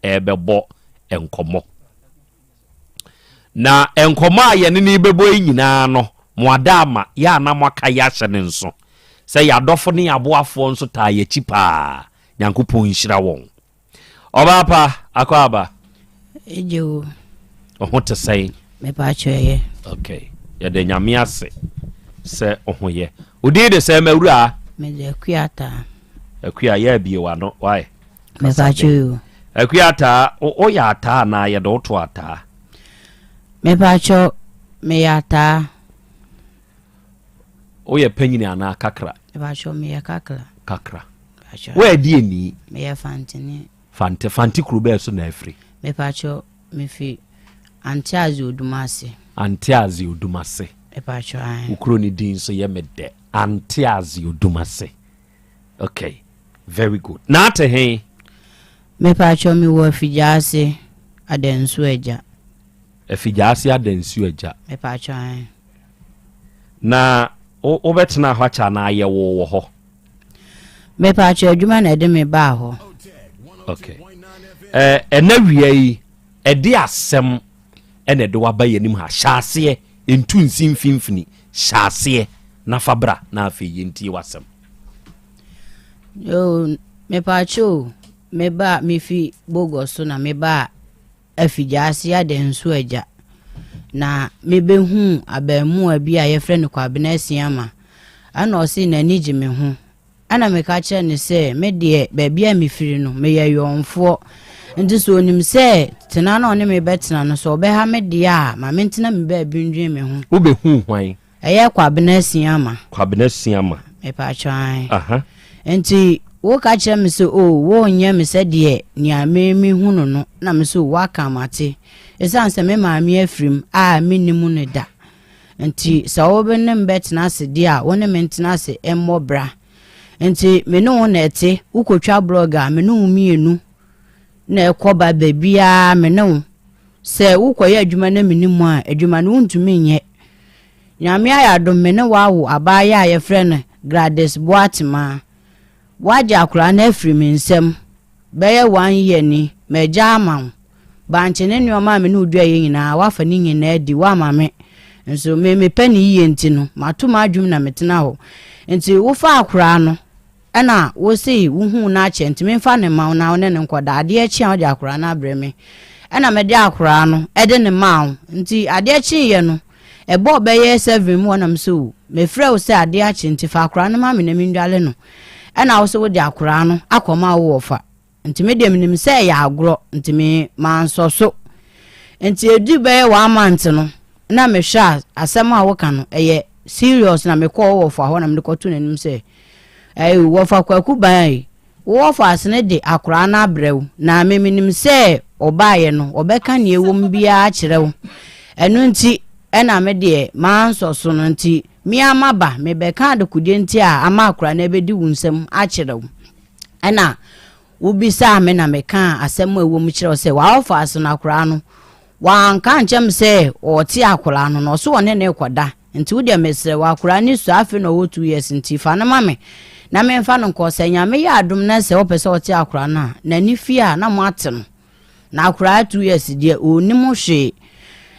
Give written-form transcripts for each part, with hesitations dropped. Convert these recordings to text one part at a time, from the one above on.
ɛrebɛbɔ nkɔmmɔ. Na nkɔmmɔ a yɛne no rebɛbɔ yi nyinaa no, mo ada ama yɛ a na moaka yɛ ahyɛ ne nso sɛ yɛn adɔfo ne yɛn aboafoɔ nso taa yɛn akyi paa. Nyankopɔn nhyira wɔn. Ɔbaa pa, akɔ aba. Egye o. Ɔho te sɛn? Mepaakyɛ ɛyɛ. Okay. Yɛda Nyame ase sɛ ɔho yɛ. Wo din de sɛn m'awuraa? Mede Akua Ataa. Akua, yɛ abie w'ano, why? Mepaakyɛ o. Akua Ataa, woyɛ ataa anaa yɛde wo to ataa? Mepaakyɛ, meyɛ ataa. Woyɛ panyini anaa kakra? Mepaakyɛ, meyɛ kakra. Kakra. Woyɛ deɛ ni? Meyɛ fantene. Fante, fante kuro bɛɛ so na afiri? Mepaakyɛ, mefi Anteadze Odumase. Anteadze Odumase. Mepaakyɛ, ae. Wo kuro ne din nso yɛ me dɛ. Anteadze Odumase. Okay, very good. Na ate he? Mepaakyɛ, mewɔ Afigyaase Adansuo Agya. Afigyaase Adansuo Agya. Mepaakyɛ, ae. Na wobɛtena hɔ akyɛ anaa yɛwoo wɔ hɔ? Mepaakyɛ, adwuma na ɛde me baa hɔ. Okay. Ɛna wia yi, ɛde asɛm ɛna ɛde waba yɛn anim ha. Hyɛ aseɛ, ntu nsi mfimfini. Hyɛ aseɛ na fa bra na afei yɛntie w'asɛm. Yoo, mepaakyɛ o, meba mefi Bogor so na mebaa Afigyaase Adansu Agya na mebɛhuu abaamuwa bi a yɛfrɛ no Kwabena Asiamah. Ɛna ɔse n'ani gye me ho. Ɛna meka kyerɛɛ no sɛ me deɛ baabi a mefiri no meyɛ yɔnfoɔ. Nti sɛ ɔnim sɛ tena na ɔne me bɛtena no sɛ ɔbɛha me deɛ a ma mentena me baabi ndwen me ho. Wobɛhuu hwan? Ɛyɛ Kwabena Asiamah. Kwabena Asiamah. Mepatwɔ ae. Aha. Nti woka kyerɛ me sɛ o wonyɛ me sɛdeɛ nea me mehu no no na me so woaka mate. Ɛsiane sɛ me maame afirim a mennim no da. Nti sɛ wo ne me bɛtena ase deɛ a wo ne me ntena ase mmɔ bra. Nti me ne wo na ɛte, wokɔtwa blɔg a me ne wo mmienu na ɛkɔ ba baabiara me ne wo. Sɛ wokɔyɛ adwuma na menni mu a, adwuma no wontumi nyɛ. Nyame ayɛ adom me ne wo awo abaayewa a yɛfrɛ no Gladys Boatemaa. Woagye akwadaa no afiri me nsam bɛyɛ one year ni, magya ama wo. Bankye ne nneɛma a me ne wo duaeɛ nyinaa, woafa ne nyinaa adi, woama me. Nso me mepɛ ne yie nti no, mato m'adwene na metena hɔ. Nti wofaa akwadaa no, Ɛna wo se wo huu no akyɛ nti me nfa no mma wo na wo ne no nkɔ da, adeɛ kye a wode akoraa no abrɛ me. Ɛna mede akoraa no de no maa wo nti adeɛ kyeeɛ no ɛbɔɔ bɛyɛ seven mu hɔ na me se o mefrɛ wo sɛ adeɛ akye nti fa akoraa no ma me na mendwale no. Ɛna wo se wode akoraa no akɔma wo wɔfa. Nti me deɛ menim sɛ ɛyɛ agorɔ nti me mansɔ so. Nti ɛduru bɛyɛ one month no na mehwɛ a asɛm a woka no ɛyɛ serious na mekɔɔ wo wɔfa hɔ na mede kɔto n'anim sɛ ɛyi wɔfa kwaku ban yi wo wɔfa asene de akoraa no abrɛ wo na me menim sɛ ɔbaeɛ no ɔbɛka nea ɛwɔ mu biara akyerɛ wo ɛno nti ɛna me deɛ mansɔ so no nti me ara maba mebɛka adekodeɛ nti a ama akoraa no abɛdi wo nsam akyerɛ wo. Ɛnna wobisaa me na mekaa asɛm a ɛwɔ mu kyerɛɛ wo sɛ, w'awofo no akwadaa no, wanka ankyerɛ me sɛ ɔte akwadaa no, na ɔso ɔne no rekɔda. Nti wo deɛ mesrɛ wo, akwadaa no sua, afei na ɔwɔ 2 years nti fa no ma me na memfa no nkɔ. Sɛ Nyame yɛ adom na sɛ wopɛ sɛ ɔte akwadaa no a, n'ani fie a na moate no. Na akoraa 2 years deɛ ɔnnim hwee.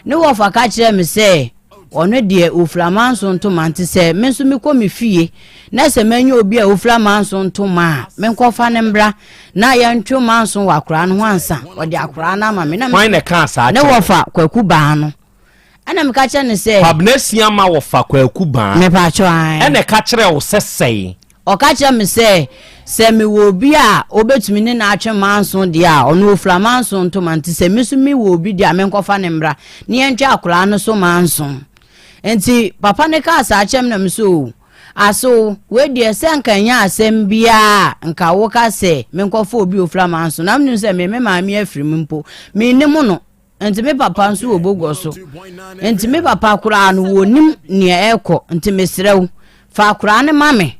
Ne wɔfa ka kyerɛɛ me sɛ ɔno deɛ ɔfira manso ntoma nti sɛ me nso mekɔ me fie na sɛ manya obi a ɔfira manso ntoma a menkɔfa no mbra na yɛntwe manso wɔ akoraa no ho ansa ɔde akoraa no ama me. Na Hwan na ɛkaa saa ne kyerɛ wo? wɔfa Kwaku Baa no. Ɛna meka kyerɛ no sɛ. Kwabena Asiamah wɔfa Kwaku Baa. Mepaakyɛw ae. Ɛna ɛka kyerɛɛ wo sɛ sɛn? Ɔka kyerɛɛ me sɛ, sɛ mewɔ obi a obetumi ne no atwe manso deɛ a, ɔno ofura manso ntoma nti sɛ me nso mewɔ obi deɛ a menkɔfa no mmra na yɛntwe akwadaa no so manso. Nti papa no kaa saa kyerɛ me na me sɛ oo, aso wei deɛ sɛ nka ɛnyɛ asɛm biara a nka woka sɛ menkɔfa obi a ofura manso na menim sɛ me me maame afiri mu mpo mennim no. Nti me papa nso wɔ bogɔ so. Nti me papa koraa no wɔnim nea ɛrekɔ. Nti mesrɛ wo, fa akoraa no ma me.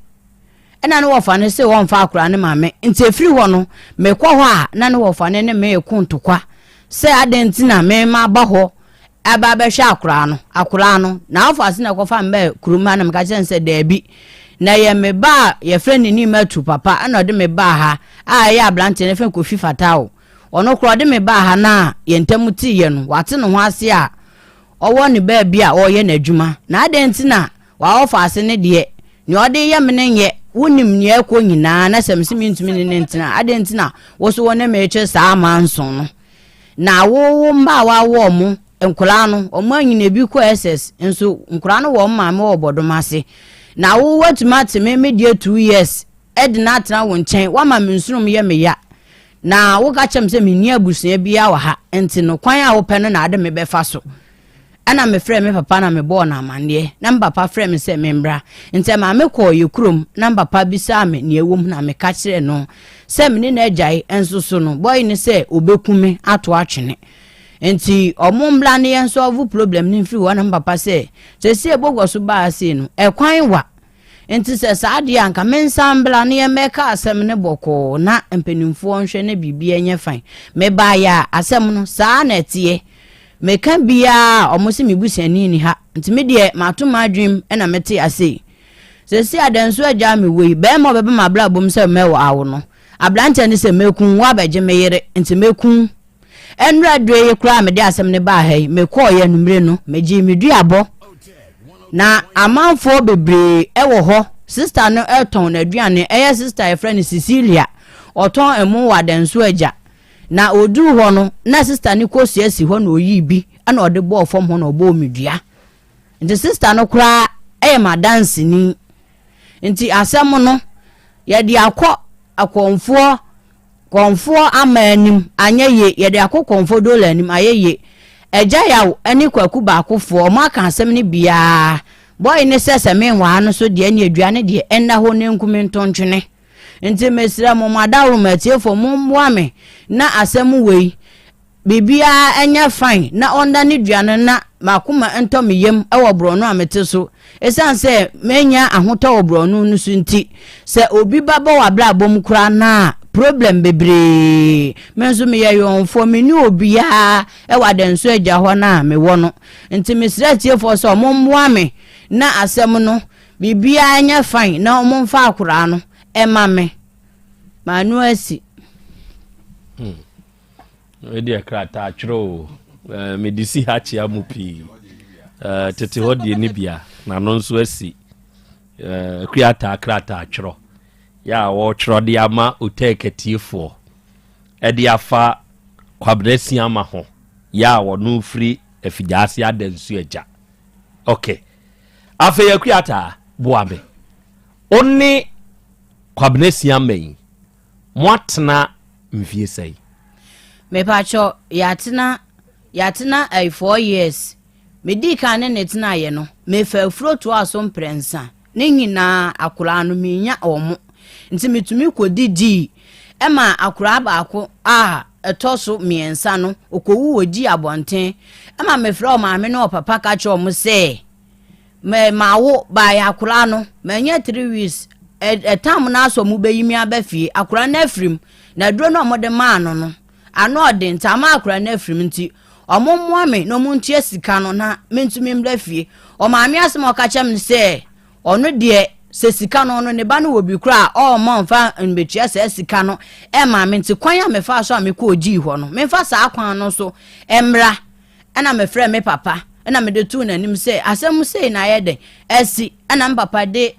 Ɛna ne wɔfa no se wɔmfa akoraa no ma me. Nti ɛfiri hɔ no, mekɔ hɔ a na ne wɔfa no ne me reko ntokwa sɛ adɛn nti na me maba hɔ aba abɛhwɛ akoraa no. Akoraa no, n'awofa se na ɛkɔfa me baa kurom ha na meka kyerɛ no sɛ daabi. Na ɛyɛ me ba a yɛfrɛ no Nimatu papa ɛna ɔde me baa ha a ɛyɛ aberanteɛ no yɛfrɛ no Kofi Fatao. Ɔno koraa ɔde me baa ha no a yɛn ntam teeɛ no, wate ne ho ase a ɔwɔ ne baabi a ɔreyɛ n'adwuma. Na adɛn nti na w'awɔfo ase no deɛ, nea ɔde reyɛ me no nyɛ? Wonim nea ɛrekɔ nyinaa, na sɛ mese mentumi ne no ntena a, adɛn nti na wo nso wo ne me retwe saa amanson no? Na wo wo mma a woawo wɔn, nkwadaa no, wɔn anyini, ebi kɔ SS, nso nkwadaa no wɔ wɔn maame wɔ bɔdɔm ase. Na wo woatumi ate me me deɛ 2 years de no atena wo nkyɛn, woama me nsonom yɛ me ya. Na woka kyerɛ me sɛ menni abusua biara wɔ ha, nti no kwan a wopɛ no na ade me bɛfa so. Ɛna mefrɛɛ me papa na mebɔɔ no amanneɛ, na me papa frɛɛ me sɛ memmra. Nti ɛmaa mekɔɔ yɛ kurom na me papa bisaa me nea ɛwɔ mu na meka kyerɛɛ no sɛ me ne no agyae nso so no bɔe ne sɛ ɔbɛku me ato atwene. Nti ɔmo mmra ne yɛn solve problem no mfiri hɔ. Na me papa sɛ seesei Bogor so baa sei no ɛkwan wa. Nti sɛ saa deɛ a anka mensan mbra na yɛmmɛka asɛm no bɔkɔɔ na mpanimfoɔ nhwɛ na biribiara nyɛ fine. Mebaeɛ a asɛm no saa na ɛteɛ. Meka biara a ɔmo se me busuani nni ha. Nti me deɛ mato m'adwenem na mete ase yi. Seesei a Danso agyaa me wɔ yi, barima a ɔbɛba m'abrabɔ mu sɛ mɛwo no, aberanteɛ no sɛ mɛku wo abɛgye me yere, nti mɛku wo. Ɛnnora due yi koraa a mede asɛm no baa ha yi, mekɔɔeɛ anumere no, megyee me duabɔ. Na amanfoɔ bebree wɔ hɔ. Sista no tɔn n'aduane, ɛyɛ sista a yɛfrɛ no Cecilia. Ɔtɔn ɛmo wɔ Adanso Agya. Na ɔduruu hɔ no, na sista no kosua si hɔ na ɔyii bi na ɔde bɔɔ fam hɔ na ɔbɔɔ me dua. Nti sista no koraa yɛ m'adanseni. Nti asɛm no, yɛde akɔ akɔmfoɔ kɔmfoɔ ama anim, anyɛ ye, yɛde akɔ kɔmfoɔ Dola anim, ayɛ ye. Agya Yaw ne Kwaku Baakofoɔ, wɔn aka asɛm no biara. Bɔe ne sɛ sɛ menwaa no so deɛ, ɛne adua no deɛ, ɛnna hɔ na ɛnku me ntontwene. Nti mesrɛ mo, mo adaworoma atiefoɔ, mommoa me na asɛm wei, biribiara nyɛ fine na ɔnnane dua no na m'akoma ntɔ me yam wɔ borɔno a mete so. Ɛsiane sɛ manya ahotɔ wɔ borɔno no so nti, sɛ obi ba bɔ w'abrabɔ mu koraa no a, problem bebree. Me nso meyɛ yɔnfoɔ, menni obiara wɔ Adansu Agya hɔ no a mewɔ no. Nti mesrɛ atiefoɔ sɛ wɔmmoa me na asɛm no, biribiara nyɛ fine na wɔmfa akoraa no mma me. M'ano asi. Hmm. Wei deɛ krataa twerɛ o. Eh, mede si ha kyea mu pii. Eh, tete hɔ deɛ ne bia na no nso asi. Eh, krataa krataa twerɛ. Yɛ a wɔtwerɛ de ama Otɛk atiefoɔ. Ɛde afa Kwabena Siama ho. Yɛ a wɔno firi Afigyaase Adansu Agya. Ok. Afei Akuataa, boa me. Wo ne Kwabena Siama yi, moatena mfie sɛn? Mepakyɛ, yɛatena, yɛatena ɛyi 4 years. Medii kan ne ne tenaeɛ no, mefa afuro toaa so mprɛnsa. Ne nyinaa, akoraa no, mennya wɔn. Nti metumi kɔdidii. Ɛma akoraa baako a ɛtɔ so mmiɛnsa no, ɔkɔwu wɔ gyii abɔnten. Ɛma mefrɛ ɔmaame ne ɔpapa ka kyerɛ wɔn sɛ, me mawo baeɛ akoraa no, manya 3 weeks. Ɛtam no asɔ mo bɛyi me aba fie. Akoraa no afirim. Na aduro no a wɔde maa no no, ano ɔden nti ama akoraa no afirim nti, wɔn mmoa me na wɔn ntua sika no na mentumi mmra fie. Ɔmaame asɛm a ɔka kyerɛ me sɛ, ɔno deɛ sɛ sika no ɔno ne ba no wɔ bi koraa a ɔmma ɔmfa mbetua saa sika no ɛma me nti kwan a mefaa so a mekɔɔ gyii hɔ no memfa saa kwan no so mmra. Ɛna mefrɛ me papa ɛna mede too n'anim sɛ asɛm sei na ayɛ dɛn asi. Ɛna me papa de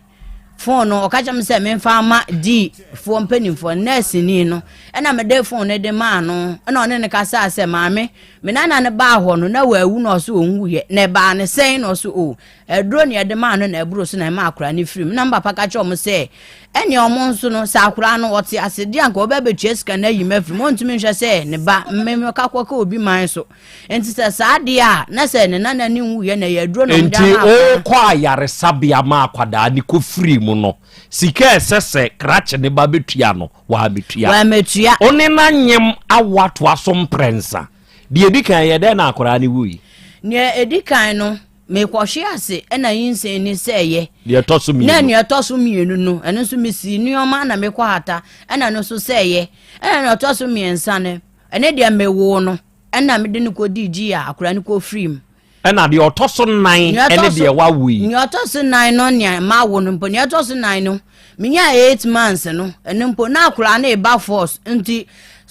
phone no ɔka kyerɛ me sɛ memfa ama di foɔ mpanimfoɔ nɛɛseni no. Ɛna mede phone no de maa no ɛna ɔne no kasaa sɛ maame me nana no baa hɔ no na wawu na ɔso ɔnwuyɛ na ɛbaa ne sɛn na ɔso o aduro ne ɛde maa no na ɛboro so na ɛma akwaraa no firi mu. Na me papa ka kyerɛ ɔmo sɛ ɛne ɔmo nso no sɛ akwaraa no ɔte ase deɛ anka ɔbɛ bɛtua sika no ayi ma afiri mu, ɔntumi nhwɛ sɛ ne ba mmɛmɛka kɔka obi man so. Nti sɛ saa deɛ a na sɛ ne nana ne nwuyɛ na ɛyɛ aduro na ɔmo de Nti ama akwaraa. wokɔ ayaresabea ma akwadaa ne kɔfiri mu no, sika a ɛsɛ sɛ krakye ne ba bɛtua no, wɔammɛtua. Wɔammɛtua. Wo ne no anyem awo atoa so mprɛnsa. Deɛ ɛdi kan, ɛyɛ dɛn na akwadaa no wui? Nea ɛdi kan no, mekɔhwe ase ɛna nyinsɛn ni sɛ ɛyɛ. Deɛ ɛtɔ so mmienu. Na nea ɛtɔ so mmienu no, ɛno nso mesii nneɛma na mekɔ hata ɛna no nso sɛ ɛyɛ. Ɛna nea ɛtɔ so mmiɛnsa no, ɛne deɛ mewoo no ɛna mede no kɔdii gyi a akwadaa no kɔfiri mu. Ɛna deɛ ɔtɔ so nnan ɛne deɛ wawo yi. Nea ɔtɔ so nnan no nea mawo no mpo, nea ɛtɔ so nnan no, menyaa 8 months no, ɛno mpo na akwadaa no reba force nti.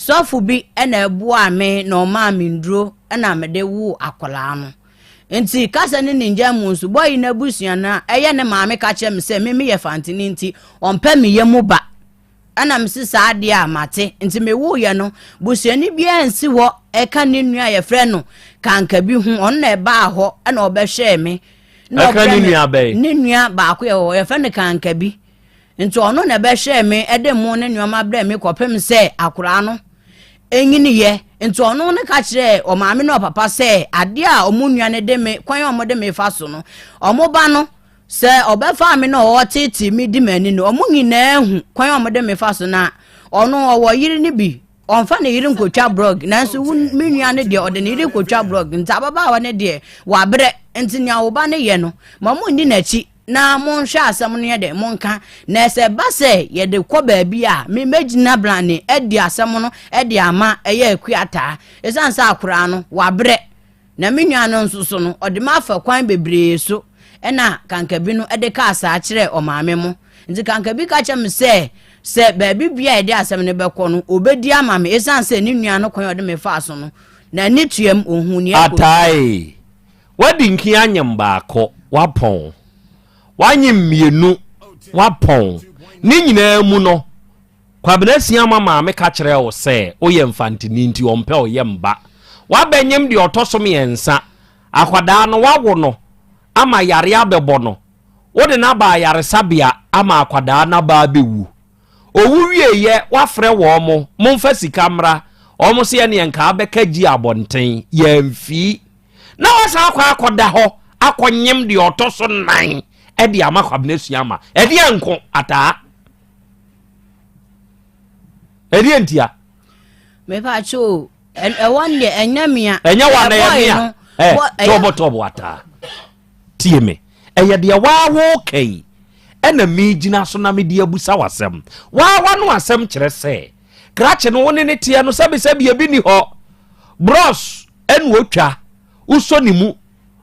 Sɔfo bi na ɛboaa me na ɔmaa me nduro na mede woo akwadaa no. Nti kasa ne ne ngya mu nso, bɔyi n'abusua no ɛyɛ ne maame ka kyerɛ me sɛ me meyɛ fantini nti ɔmpɛ me yɛ mu ba. Ɛna mese saa adeɛ a mate. Nti mewooyɛ no, busuani biara nsi hɔ ɛka ne nua a yɛfrɛ no Kankabi ho. Ɔno na ɛbaa hɔ ɛna ɔbɛhwɛɛ me. Na ɛka ne nua bɛn? Ne nua baako yɛ hɔ, yɛfrɛ no Kankabi. Nti ɔno na ɛbɛhwɛɛ me de mo ne nneɛma brɛɛ me kɔpem sɛ akoraa no ɛnyiniyɛ. Nti ɔno no ka kyerɛɛ ɔmaame ne ɔpapa sɛ adeɛ a ɔmo nua no de me, kwan a ɔmo de me fa so no, ɔmo ba no sɛ ɔbɛfaa me na ɔtetee me di m'ani no, ɔmo nyinaa hu kwan a ɔmo de me fa so na ɔno ɔwɔ yere no bi, ɔmfa ne yere nkotwa brɔg, nanso wo me nua no deɛ ɔde ne yere kotwa brɔg, nti ababaawa no deɛ wabrɛ, nti nea wo ba no yɛ no, ma mo nni n'akyi. Na monhwɛ asɛm no yɛ dɛ, monka. Na sɛ ɛba sɛ yɛde kɔ baabi a, me mɛgyina brane adi asɛm no de ama ɛyɛ akuataa. Ɛsiane sɛ akoraa no, wabrɛ. Na me nua no nso so no, ɔde me afa kwan bebree so. Ɛna Kankabi no de kaa saa kyerɛɛ ɔmaame mo. Nti Kankabi ka kyerɛ me sɛ, sɛ baabi bia yɛde asɛm no bɛkɔ no, ɔbɛdi ama me. Ɛsiane sɛ ne nua no kwan a ɔde me faa so no, n'ani tuam, ɔhuu nea ɛkɔ. Atae. Woadi nkin anyem baako, woapɔn. Woanyem mmienu, woapɔn. Ne nyinaa mu no, Kwabena Asiamah maame ka kyerɛɛ wo sɛ woyɛ Mfantini nti ɔmpɛ wo yam ba. Woabɛnyem deɛ ɔtɔ so mmiɛnsa. Akwadaa no, woawo no ama yareɛ abɛbɔ no. Wode no aba ayaresabea ama akwadaa no aba abɛwu. Owu wieeɛ, woafrɛ wɔn, momfa sika mmra. Wɔn se ɛneɛ nka abɛka gyi abɔnten. Yɛamfii. Na wasan akɔ akɔda hɔ akɔnyem deɛ ɔtɔ so nan de ama Kwabena Suama. Ɛdeɛ nko ataa. Ɛdeɛ ntia. Mepa kyɛw, ɛwɔ no deɛ ɛnyɛ mea. Ɛnyɛ wa na ɛyɛ mea. Ɛ tɔbɔ tɔbɔ ataa. Tie me. Ɛyɛ deɛ waa wo kɛyi ɛna megyina so na mede abusa w'asɛm. Waa w'ano asɛm kyerɛ sɛ krakye no wo ne ne teɛ no sɛbesɛbe ebi ni hɔ. Bros ɛna otwa, wosɔ ne mu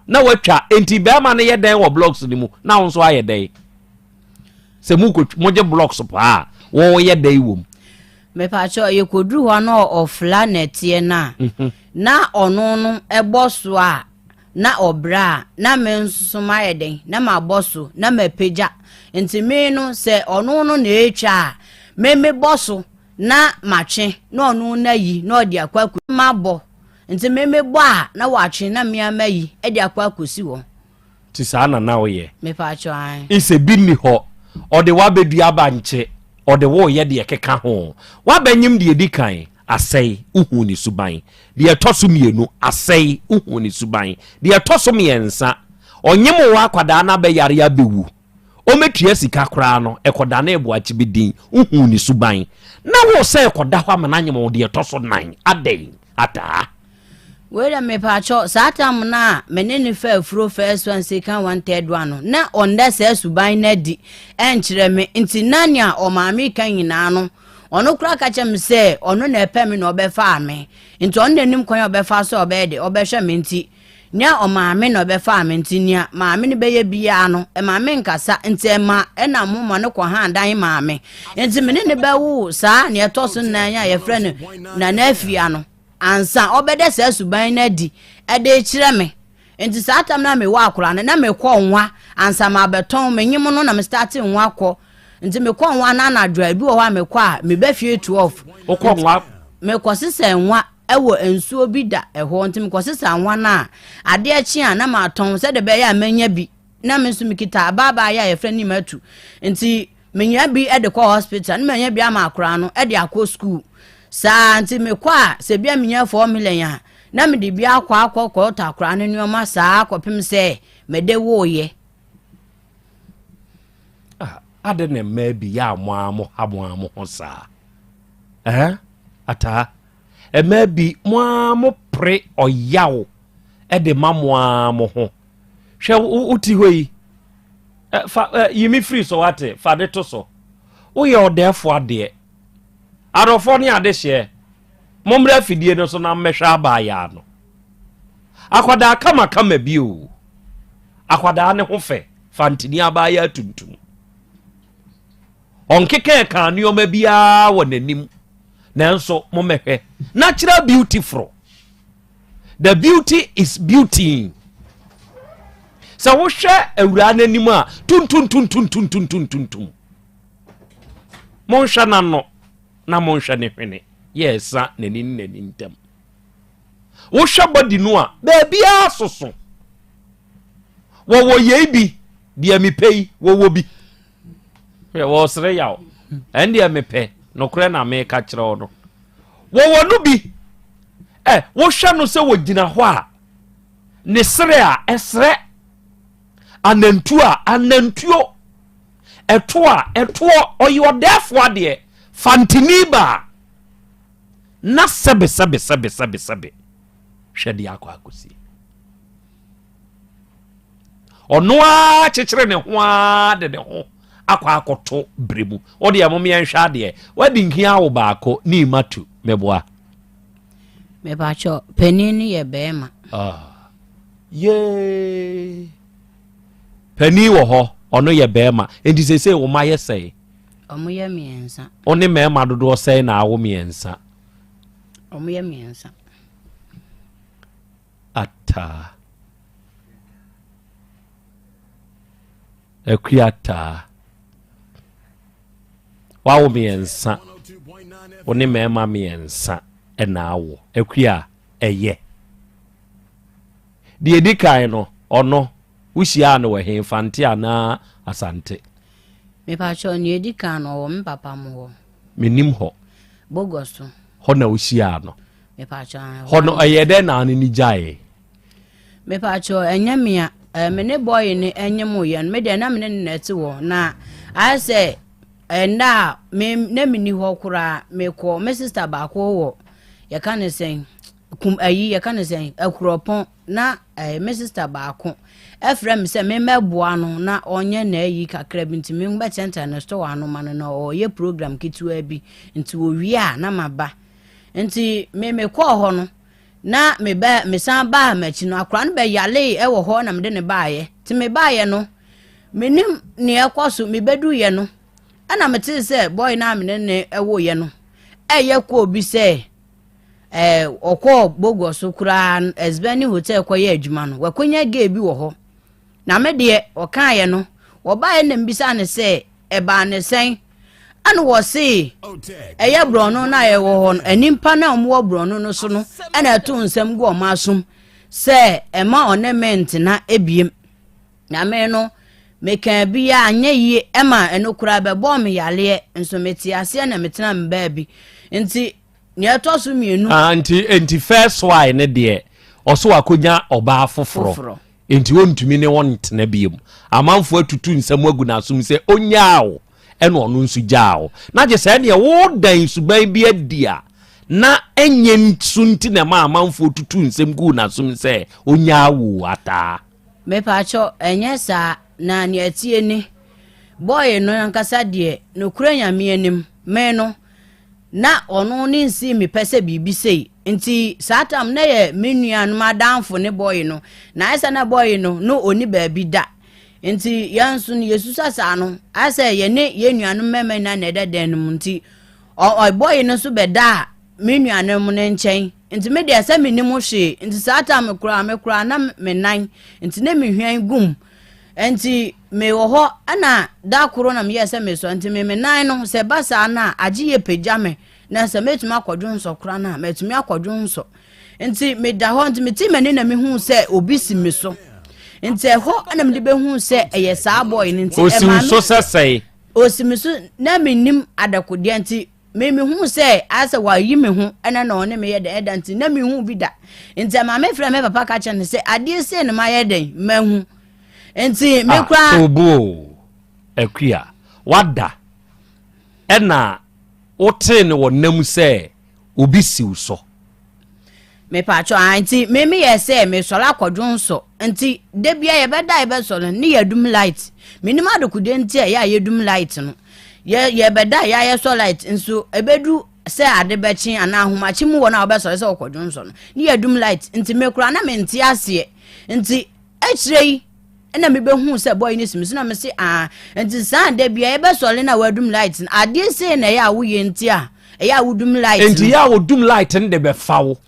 na watwa, enti bɛrima no yɛ dɛn wɔ blocks no mu na wo nso ayɛ dɛn? Sɛ mogye blocks paa a, wɔyɛ dɛn wɔ mu? Mepakyɛ yɛkɔduru hɔ na ɔfla nɛteɛ no a, mhm. na ɔno no ɛbɔ so a na ɔbrɛ a na me nso so mayɛ dɛn na mabɔ so na mapagya nti me no sɛ ɔno no na ɛretwa a me mebɔ so na matwe na ɔno no ayi na ɔde akɔ akɔ mabɔ nti me mebɔ a na watwe na me ama yi de akɔ akɔsi hɔ. Nti saa na na woyɛ? Mepaakyɛw ae. Sɛ bi nni hɔ, ɔde wo abɛdua bankye, ɔde wo reyɛ deɛ ɛkeka ho. Woabɛnyem deɛ ɛdi kan, asɛe, wohuu ne suban. Deɛ ɛtɔ so mmienu, asɛe, wohuu ne suban. Deɛ ɛtɔ so mmiɛnsa, ɔnyem wo akwadaa no abɛyare abɛwu. Ɔmmɛtua sika koraa no, ɛkɔdanee boakye bi din, wohuu ne suban. Na wo sɛ ɛkɔda hɔ ama no anyem wo deɛ ɛtɔ so nan, adɛn? Ataa. Wei deɛ mepaakyɛw, saa tam no a me ne no faa afuro first one, second one, third one no, na ɔnda saa suban no adi ɛnkyerɛ me, nti na nea ɔmaame ka nyinaa no, ɔno koraa ka kyerɛ me sɛ ɔno na ɛpɛ me na ɔbɛfaa me, nti ɔno na nim kwan a ɔbɛfa so a ɔbɛyɛ de ɔbɛhwɛ me nti, nea ɔmaame na ɔbɛfaa me nti nea maame no bɛyɛ biara no, ɛma me nkasa, nti ɛma ɛna mo ma no kɔhaa dan maame, nti me ne no bɛwoo saa nea ɛtɔ so nnan a yɛfrɛ no Nana Afia no. Ansa ɔbɛda saa suban no adi de rekyerɛ me. Nti saa tam no a mewɔ akwadaa no, na mekɔ nwa ansa mabɛtɔn. Menyem no na me starte nwa kɔ. Nti mekɔ nwa no anadwo a, ebi wɔ hɔ a mekɔ a meba fie 12. Wokɔ nwa? Mekɔ sesa nwa wɔ nsuo bi da ɛhɔ. Nti mekɔ sesa nwa no a, adeɛ kye a na matɔn sɛdeɛ ɛbɛyɛ a mɛnya bi. Na me nso mekita ababaayewa a yɛfrɛ no Nimatu. Nti Menya bi de kɔ hospital na manya bi ama akwadaa no de akɔ school. Saa nti mekɔ a sɛ bia menya 4 million a na mede bi akɔ akɔ kɔtɔ akwadaa no nneɛma saa kɔpem sɛ mede woeɛ. Ah, ade na mmaa bi yɛ a mo ara mo ha mo ara mo ho saa. Eh? Ataa. Mmaa bi mo ara mo pere ɔyaw de ma mo ara mo ho. Hwɛ wo ti hɔ yi. Fa yi me firi so wate, fa de to so. Woyɛ ɔdɛɛfo adeɛ. Adɔfoɔ ne adehyeɛ, mommrɛ afidie no so na mmɛhwɛ abaayaa no. Akwadaa kamakama bi o. Akwadaa ne ho fɛ, fantini abaayaa tuntum. Ɔnkekɛɛ kaa nneɛma biara wɔ n'anim. Nanso mommɛhwɛ natural beautiful. The beauty is beauty. Sɛ wohwɛ awuraa n'anim a tuntuntuntuntuntuntuntum. Monhwɛ n'ano na monhwɛ ne hwene yɛ ɛsa n'ani ne n'ani ntam. Wohwɛ body no a baabiara soso. Wɔwɔ yei bi deɛ mepɛ yi wɔwɔ bi. Hwɛ wɔsere yaw. Ɛn deɛ mepɛ nokorɛ na meka kyerɛ wo no. Wɔwɔ no bi. Ɛ wohwɛ no sɛ wɔgyina hɔ a ne sere a ɛserɛ anantuo a anantuo ɛto a ɛtoɔ ɔyɛ ɔdɛɛfoɔ adeɛ fantini baa na sɛbe sɛbe sɛbe sɛbe sɛbe hwɛ deɛ akɔ akɔsie ɔno ara kyekyere ne ho ara de ne ho akɔ akɔto bere mu wodeɛ mom yɛnhwɛ adeɛ wadi nhia wo baako ne ima tu meboa. Mepakyɛ panin no yɛ bɛrima. Ah. Yee panin wɔ hɔ ɔno yɛ bɛrima nti seesei wo ma yɛ sɛe? Ɔmo yɛ 3. Wo ne mmarima dodoɔ sɛe na awo 3? Ɔmo yɛ 3. Ataa akua ataa wawo 3 wo ne mmarima 3 ɛna awo akua ɛyɛ deɛ ɛdi kan no ɔno wohyiaa no wɔ he Fante anaa Asante? Mepakyɛ nea ɛdi kan no ɔwɔ me papa mo hɔ. Menim hɔ. Bogɔ so. Hɔ na wohyiaa no? Mepakyɛ. Hɔ no ɛyɛ dɛn na ane ne gyaeɛ? Mepakyɛ ɛnyɛ mea me ne bɔɔyi no ɛnyɛ mo yɛ no me deɛ na me ne no na ɛte hɔ na ayɛ sɛ ɛnna a me na menni hɔ koraa mekɔ me sister baako wɔ yɛka ne sɛn kum ayi yɛka ne sɛn akurɔpɔn na me sister baako ɛfrɛ me sɛ memmɛboa no na ɔnyɛ n'ayi kakra bi nti mebɛkyɛnkyɛn ne store ano ma no na ɔyɛ program ketewa bi nti owie a na maba nti me mekɔɔ hɔ no na mebɛ mesan baa m'akyi no akora no bɛyalee ɛwɔ hɔ na mede ne baayɛ nti mebaayɛ no menim nea ɛkɔ so mebɛduyɛ no ɛna metee sɛ bɔy no a mene ne ɛwoyɛ no ɛyɛ kɔɔ bi sɛ ɔkɔɔ Bogor so koraa Ɛsbɛni hotel kɔyɛ adwuma no wakɔnya gay bi wɔ hɔ na me deɛ ɔkaeɛ no wɔbaeɛ na mbisa ne sɛ ɛbaa ne sɛn ɛna wɔse ɛyɛ borɔno no a ɛwɔ hɔ no nnipa no a wɔwɔ borɔno no so no ɛna ɛto nsɛm gu wɔn asom sɛ ɛma ɔne me ntena ebiem na me no mekaa bi a anyɛ yie ɛma ɛno koraa bɛbɔɔ me yareɛ nso mete aseɛ na metena me baabi nti nea ɛtɔ so 2. Ah, nti first why ne deɛ ɔso akɔnya ɔbaa foforɔ nti ɔntumi ne wɔn ntena biom amanfoɔ atutu nsɛm agu n'asom sɛ ɔnyaa wo ɛna ɔno nso gyaa wo na gye sɛ ɛneɛ wodan suban bi adi a na ɛnyɛ nso nti na ɛma amanfoɔ tutu nsɛm gu n'asom sɛ ɔnyaa wo ataa. Mepaakyɛ ɛnyɛ saa na nea ɛtie ni bɔɔye no ankasa deɛ nokura Nyame anim me no na ɔno ne nsii me pɛ sɛ biribi sei nti saa tam na yɛ me nuanom adamfo ne bɔɔye no na ayɛ sɛ na bɔɔye no no ɔni baabi da nti yɛn nso no yɛsusa saa no ayɛ sɛ yɛne yɛn nuanom mmarima nyinaa na ɛda dan no mu nti ɔbɔɔye no nso bɛdaa me nuanom no nkyɛn nti me deɛ sɛ mennim hwee nti saa tam koraa me koraa na me nan nti na mehwan gum nti mewɔ hɔ ɛna da koro na meyɛ sɛ mesɔ nti me me nan no sɛ ba saa no a agye yɛ pagya me na sɛ mɛtumi akɔdwo nsɔ koraa no a mɛtumi akɔdwo nsɔ nti meda hɔ nti mete m'ani na mehu sɛ obi si me so nti ɛhɔ ɛna mede bɛhu sɛ ɛyɛ saa bɔɔy no nti ɛma me so sɛ sɛe osi me so na mennim adakodeɛ nti me mehu sɛ ayɛ sɛ wayi me ho ɛna na ɔne me yɛ dɛn ɛda nti na mehu bi da nti ɛma me frɛ me papa ka kyerɛ no sɛ adeɛ sei no mayɛ dɛn mahu nti me ah, koraa. Obo akua wada ɛna wotee no wɔ nam sɛ obi siw so. Mepatwɔ ah nti me meyɛ sɛ mesɔre akɔdwo nsɔ nti da bia yɛbɛda yɛbɛsɔ no ne yɛdum light menim adekode nti a ɛyɛ a yɛdum light no yɛ yɛbɛda yɛ a yɛsɔ light nso ɛbɛdu sɛ ade bɛkye anaa ahomakye mu wɔ no a wobɛsɔre sɛ wokɔdwo nsɔ no ne yɛdum light nti me koraa na mente aseɛ nti akyire yi ɛna mebɛhuu sɛ bɔyi no si me so na mese aa nti saa da bia yɛbɛsɔre no a wadum light no adeɛ sei na ɛyɛ a woyɛ nti a. Ɛyɛ a wodum light no. Enti yɛ a wodum light no de bɛfa wo.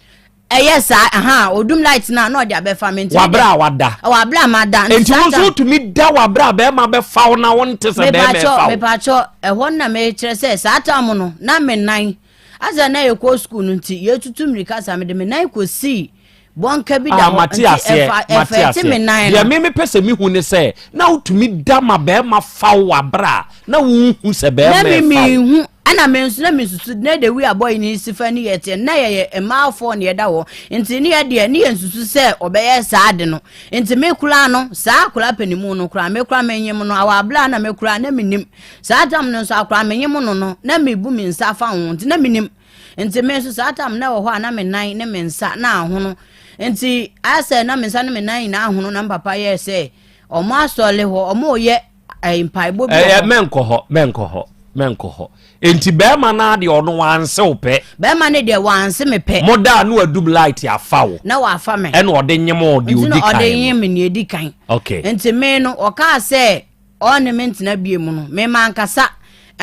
Ɛyɛ saa, ahaa, odum light no a na ɔde abɛfa me. Nti Wabere a wada. Wabere a mada. Nti wo nso wotumi da wabere a bɛrima bɛfa wo na wonte sɛ bɛrima ɛfa wo. Mepakyɛ, ɛhɔ no na mekyerɛ sɛ saa tam no na me nan asɛ na yɛkɔ sukuu no nti yɛtutu mmirika saa mede me nan kɔsii bɔnka bi da Ah, hɔ mate nti aseɛ, ɛfa mate ɛfɛte me aseɛ. nan Deɛ no. me mepɛ sɛ mehu ne sɛ, na wotumi da ma bɛrima fa wo wɔ abere a na wonhu sɛ Na bɛrima me ɛfa wo. menhu ɛna me nso na mesusu na the way abɔyi ne si fa ne yɛ teɛ na yɛyɛ mmaafoɔ ne yɛda hɔ nti ne yɛ deɛ ne yɛ nsusu sɛ ɔbɛyɛ saa ade no nti me koraa no saa akwadaa panimu no koraa me koraa menyem no awɔ abere a na me koraa na menim saa tam no nso akwadaa menyem no no na mebu me nsa fa ho nti na menim Nti me nso saa tam na ɛwɔ hɔ a na me nan ne me nsa na ahono. Nti ayɛ sɛ na me nsa ne me nan nyinaa ahono na me papa yɛɛ sɛ ɔmo asɔre hɔ ɔmo yɛ eh, mpaebɔ bi wɔ Ɛyɛ hɔ. mɛnkɔ hɔ mɛnkɔ hɔ mɛnkɔ hɔ. Nti bɛrima no ara deɛ ɔno wanse wo pɛ. Bɛrima no deɛ wanse me pɛ. Mo da a na wadum light afa wo. Na wafa me. Ɛna ɔde nyem wo deɛ Nti na odi kan ɔde no. nyem me nea edi kan. Okay. Nti me no ɔkaa sɛ Ɔne me ntena bio mu no, me mankasa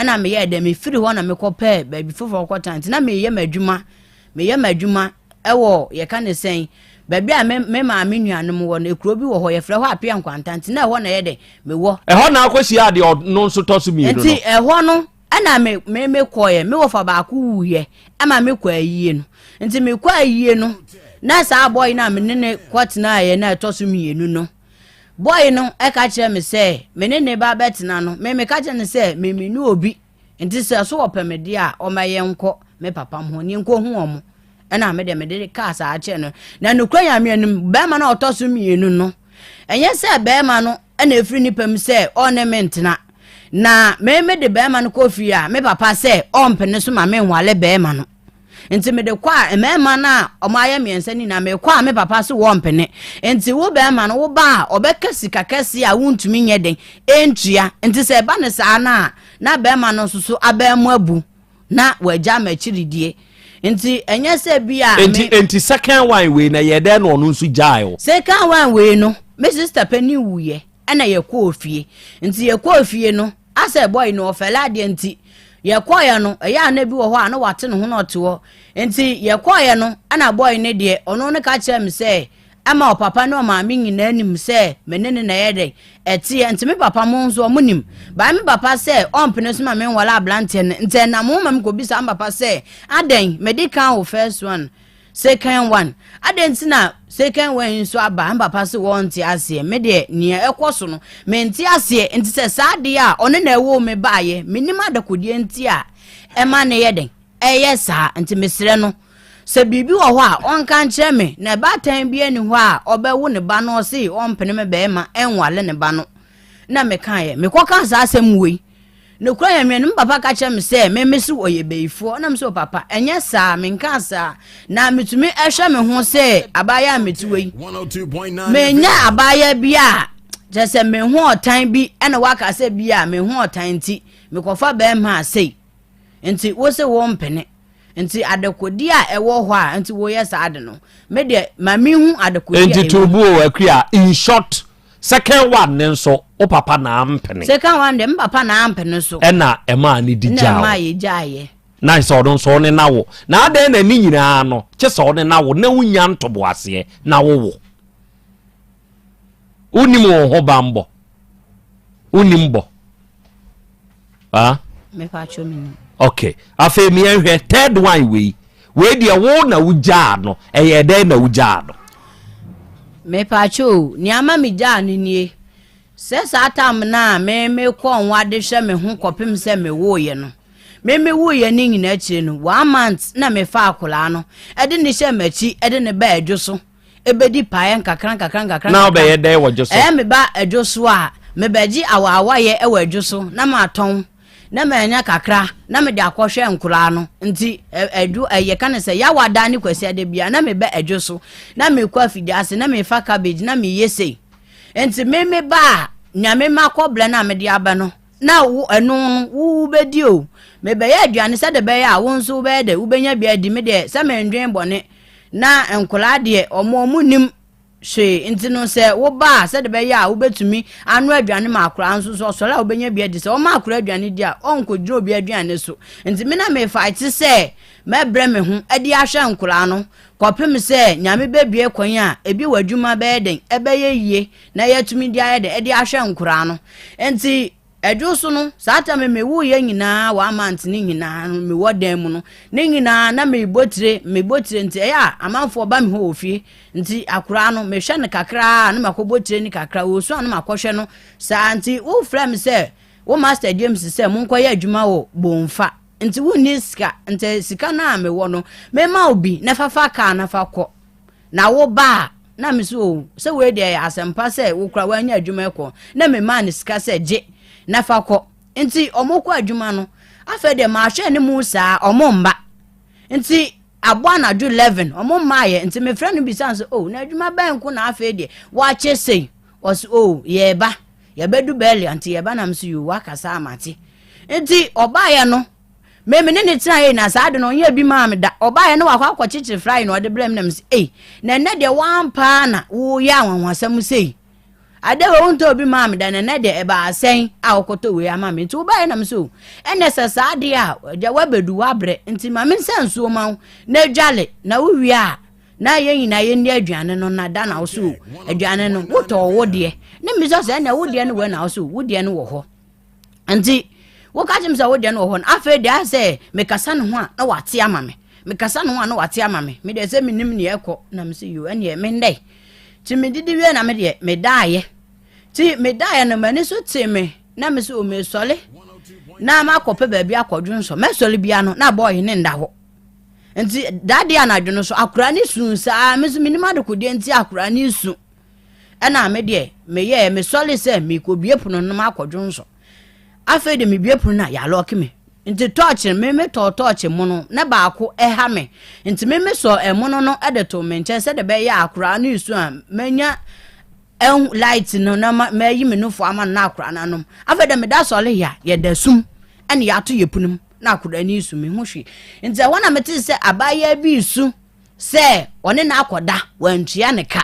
na meyɛɛ dɛ mefiri hɔ na mekɔpɛɛ baabi foforɔ kɔtena nti na meyɛ m'adwuma meyɛ m'adwuma ɛwɔ yɛka ne sɛn baabi a me me maame nuanom wɔ no ekuro bi wɔ hɔ yɛfrɛ hɔ Apea Nkwanta nti na ɛhɔ na ɛyɛ dɛ mewɔ. Ɛhɔ na akɔhyia deɛ ɔno nso tɔ so mmienu no. Nti ɛhɔ no ɛna me me me kɔɛ me wɔfa baako wuiɛ ɛma me kɔ ayie no nti me kɔ ayie no na saa bɔyi no a me ne ne kɔtenaeɛ na ɛtɔ so mmienu no. Boy no ka kyerɛɛ me sɛ me ne ne ba bɛtena no, me meka kyerɛ no sɛ me menni obi, nti sɛ so wɔpɛ me deɛ a ɔma yɛnkɔ me papa ho ne yɛnkɔhu wɔn. Ɛna me deɛ mede kaa saa kyerɛ no. Na nokorɛ Nyame anim, bɛrima no a ɔtɔ so mmienu no, ɛnyɛ sɛ bɛrima no na ɛfiri ne pɛ mu sɛ ɔne me ntena. Na me mede bɛrima no kɔ fie a, me papa sɛ ɔmpene so ma menwale bɛrima no. Nti mede kɔ a mmarima no a wɔayɛ mmiɛnsa no nyinaa mekɔ a me papa so wɔmpene. Nti wo barima no wo ba a ɔbɛka sika kɛseɛ a wontumi nyɛ den ntua. Nti sɛ ɛba no saa no a na barima no nso so abɛn mu abu na wagya m'akyiridie. Nti ɛnyɛ sɛ bi a Nti nti second one wei na yɛ dɛn na ɔno nso gyae wo? Second one wei no me sister panin wuiɛ ɛna yɛkɔɔ fie. Nti yɛkɔɔ fie no asɛ boy no ɔfɛle adeɛ nti yɛkɔɔeɛ no ɛyɛ a na bi wɔ hɔ a na wate ne ho na ɔte hɔ nti yɛkɔɔeɛ no ɛna boy no deɛ ɔno no ka kyerɛ me sɛ ɛma ɔpapa ne ɔmaame nyinaa nim sɛ me ne ne na ɛyɛ dɛn ɛteɛ nti me papa mo nso ɔmo nim baa me papa sɛ ɔmpene so ma me nwale aberanteɛ no nti ɛnam ho ma me kɔbisa me papa sɛ adɛn mede kan wo first one Second one, adɛn nti na second one yi nso aba? Me papa se wɔnte aseɛ. Me deɛ nea ɛkɔ so no, mente aseɛ. Nti sɛ saa adeɛ a ɔno na ɛwoo me baayɛ, menim adakodeɛ nti a ɛma no yɛ dɛn? Ɛyɛ saa. Nti mesrɛ no, sɛ biribi wɔ hɔ a ɔnka nkyerɛ me. Na baatan bi ani hɔ a ɔbɛwo ne ba no ɔse ɔmpene me bɛrima ɛnwale ne ba no. Na mekaeɛ, mekɔkaa saa asɛm wei. Nokorɛ Nyame no, me papa ka kyerɛ me sɛ me me se ɔyɛ bayifoɔ, ɛna me sɛ papa ɛnyɛ saa, menkaa saa, na metumi hwɛ me ho sɛ abaayewa a mete hɔ yi, menyɛ abaayewa bi a kyerɛ sɛ me ho ɔtan bi ɛna waka sɛ bi a me ho ɔtan nti mekɔfa bɛrima a sei nti wo se wo mpene. Nti adekodeɛ a ɛwɔ hɔ a nti woyɛ saa ade no, me deɛ ma menhu adekodeɛ a Nti ɛwɔ to mu. bu o Akua, in short, second one ne nso wo papa na ampene. Second one deɛ me papa na ampene so. Ɛna ɛmaa ne di Ɛna gyaa ɛmaa wo. yɛgyaeɛ. Na sɛ ɔno nso ɔne na wo. Na adɛn na ne nyinaa no, kye sɛ ɔne na wo na wonya ntoboaseɛ na wowo. Wonim wo ho banbɔ. Wonim bɔ. Ah? Okay. Afei mi yɛnhwɛ third one wei. Wei deɛ wo na wogyaa no. Ɛyɛ dɛn na wogyaa no? Mepatwo o, nea ama megyaa no nie. Sɛ saa tam no a me mekɔ nwa de hwɛ me ho kɔpem sɛ mewoeɛ no. Me mewuiɛ no nyinaa akyire no, one month na mefa akwadaa no de ne hyɛ m'akyi de ne ba adwo so. Ebedi paeɛ nkakra nkakra nkakra. Na wobɛyɛ dɛn wɔ dwo so? Ɛyɛ meba adwo so a, mebɛgye awaawayɛ wɔ adwo so na matɔn na manya kakra na mede akɔhwɛ nkoraa no. Nti adwo yɛka no sɛ Yawada ne Kwasiada biara na meba adwo so na mekɔ afidie ase na mefa cabbage na meyɛ sei. Nti me meba a, nea me makɔ blɛ no a mede aba no na wo ɛno no wo wobɛdi o. Mebɛyɛ aduane sɛdeɛ ɛbɛyɛ a wo nso wobɛyɛ dɛ wobɛnya bi adi. Me deɛ sɛ mendwen bɔne Na nkwadaa deɛ, wɔn wɔn nnim hwee. Nti no sɛ woba a, sɛde bɛyɛ a wobɛtumi anoa aduane ma akora nso so ɔsɔre a wobɛnya bi adi. Sɛ wɔma akora aduane di a, ɔnkɔgyina obi aduane so. Nti me na mefight sɛ mɛbrɛ me ho de ahwɛ nkoraa no kɔpem sɛ Nyame bɛbue kwan a ebi wɔ adwuma bɛyɛ den ɛbɛyɛ yie na yɛatumi de ayɛ den de ahwɛ nkoraa no. Nti Ɛdwo so no, saa tam me mewuiɛ nyinaa, one month ne nyinaa no, mewɔ dan mu no, ne nyinaa na mebɔ tire, mebɔ tire nti ɛyɛ a amanfoɔ ba me hɔ wɔ fie, nti akoraa no mehwɛ no kakra na makɔbɔ tire no kakra, ɔsu a na makɔhwɛ no saa. Nti wofrɛ me sɛ wo Master James sɛ monkɔyɛ adwuma wɔ Bomfa, nti wonni sika, nti sika no a mewɔ no mema wo bi na fafa kaa na fa kɔ. Na wo ba a, na me so o, sɛ wei deɛ ɛyɛ asɛmpa sɛ wo kora woanya adwuma kɔ, na me maa no sika sɛ gye na fa kɔ. Nti ɔmo kɔ adwuma no, afei deɛ mahwɛ ne mu saa, ɔmo mma. Nti abɔ anadwo 11, ɔmo mmaayɛ, nti mefrɛ no bisa no sɛ, o, na adwuma bɛn nko na afei deɛ wakyɛ sei? Ɔse, o, yɛɛba, yɛbɛdu Bɛlia, nti yɛba. Na me so, yoo, wakasa amate. Nti ɔbaayɛ no, Me me ne ne tenaeɛ na saa ade no ɔnyɛ bi maa me da. Ɔbaeɛ no wakɔ akɔkyekyere fry na ɔde brɛ me na me sɛ ei, na ɛnɛ deɛ wampaa na woyɛ anwanwasɛm sei. Ade wei wontɔ obi maa me da, na ɛnɛ deɛ ɛbaa sɛn a wokɔtɔ wei ama me. Nti wobaeɛ na me sɛ o, ɛnɛ sɛ saa adeɛ a agya woabɛdu woabrɛ nti ma me nsa nsuo ma wo na dwale na wowie a na yɛn nyinaa yɛnni aduane no na da na wo so aduane no wotɔɔ wo deɛ ne me sɛ sɛ ɛnɛ wo deɛ no wei na wo so wo deɛ no wɔ hɔ. Nti woka kyerɛ me sɛ wo deɛ no wɔ hɔ no, afei deɛ ayɛ sɛ mekasa ne ho a na wate ama me, mekasa ne ho a na wate ama me. Me deɛ sɛ menim neɛ ɛkɔ na me sɛ yo, ɛneɛ mendɛ. Nti medidi wie na me deɛ medaeɛ. Nti medaeɛ no m'ani so tee me na me sɛ o mesɔle na makɔpɛ baabi akɔdwo nsɔ. Mɛsɔle bia no na bɔɔye ne nda hɔ. Nti dadeɛ anadwo no so akora ne su saa, me nso menim adekodeɛ nti akora ne su. Ɛna me deɛ meyɛɛ mesɔre sɛ mekɔbue pono no makɔdwo nsɔ. Afei de mebue pono no a yɛalɔke me. Nti tɔɔkye me metɔɔ tɔɔkye mono na baako ɛha me. Nti me mesɔɔ ɛmono no de too me nkyɛn sɛdeɛ ɛbɛyɛ a akoraa no resu a manya ɛho light no na mayi me nufo ama no na akoraa no anom. Afei de meda sɔre yɛ a yɛda sum ɛna yɛato yɛ pono mu na akoraa no resu mehu hwee. Nti ɛhɔ na metee sɛ abaayewa bi resu sɛ ɔne no akɔda, wantua ne ka,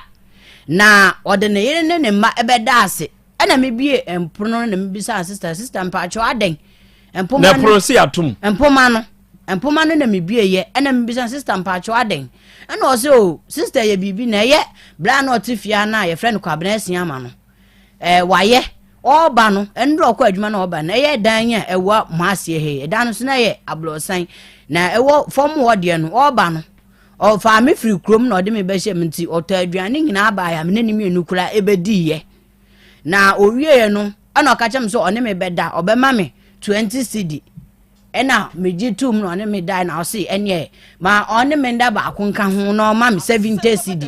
na ɔde ne yere ne ne mma bɛda ase. Ɛna mebie mpono no na mebisaa sista, sista mpakyɛw adɛn? Mpoma no, pono si atom. Mpoma no, mpoma no na mebie yɛ, ɛna mebisa sista mpakyɛw adɛn? Ɛna ɔsɛ o, oh, sista yɛ biribi na ɛyɛ bere na ɔte fie na yɛfrɛ no Kwabena Asia ama no. Ɛɛ wayɛ ɔreba no, ɛno dɛ ɔkɔ adwuma na ɔba no, ɛyɛ dan a ɛwɔ mo aseɛ ha yi, ɛdan no so na ɛyɛ aborɔsan, na ɛwɔ fam hɔ deɛ no, ɔreba no, ɔfaa me firi kurom na ɔde me bɛhyɛ mu, nti ɔtɔ aduane nyinaa baeɛ a me ne ne mmienu koraa ɛbɛdiiɛ. Na ɔwieɛ no, ɛna ɔka kyerɛ me sɛ ɔne me bɛda, ɔbɛma me 20 cedi. Ɛna megye toom na ɔne me dae na ɔse ɛneɛ ma ɔne me nda baako nka ho na ɔma me 70 cedi.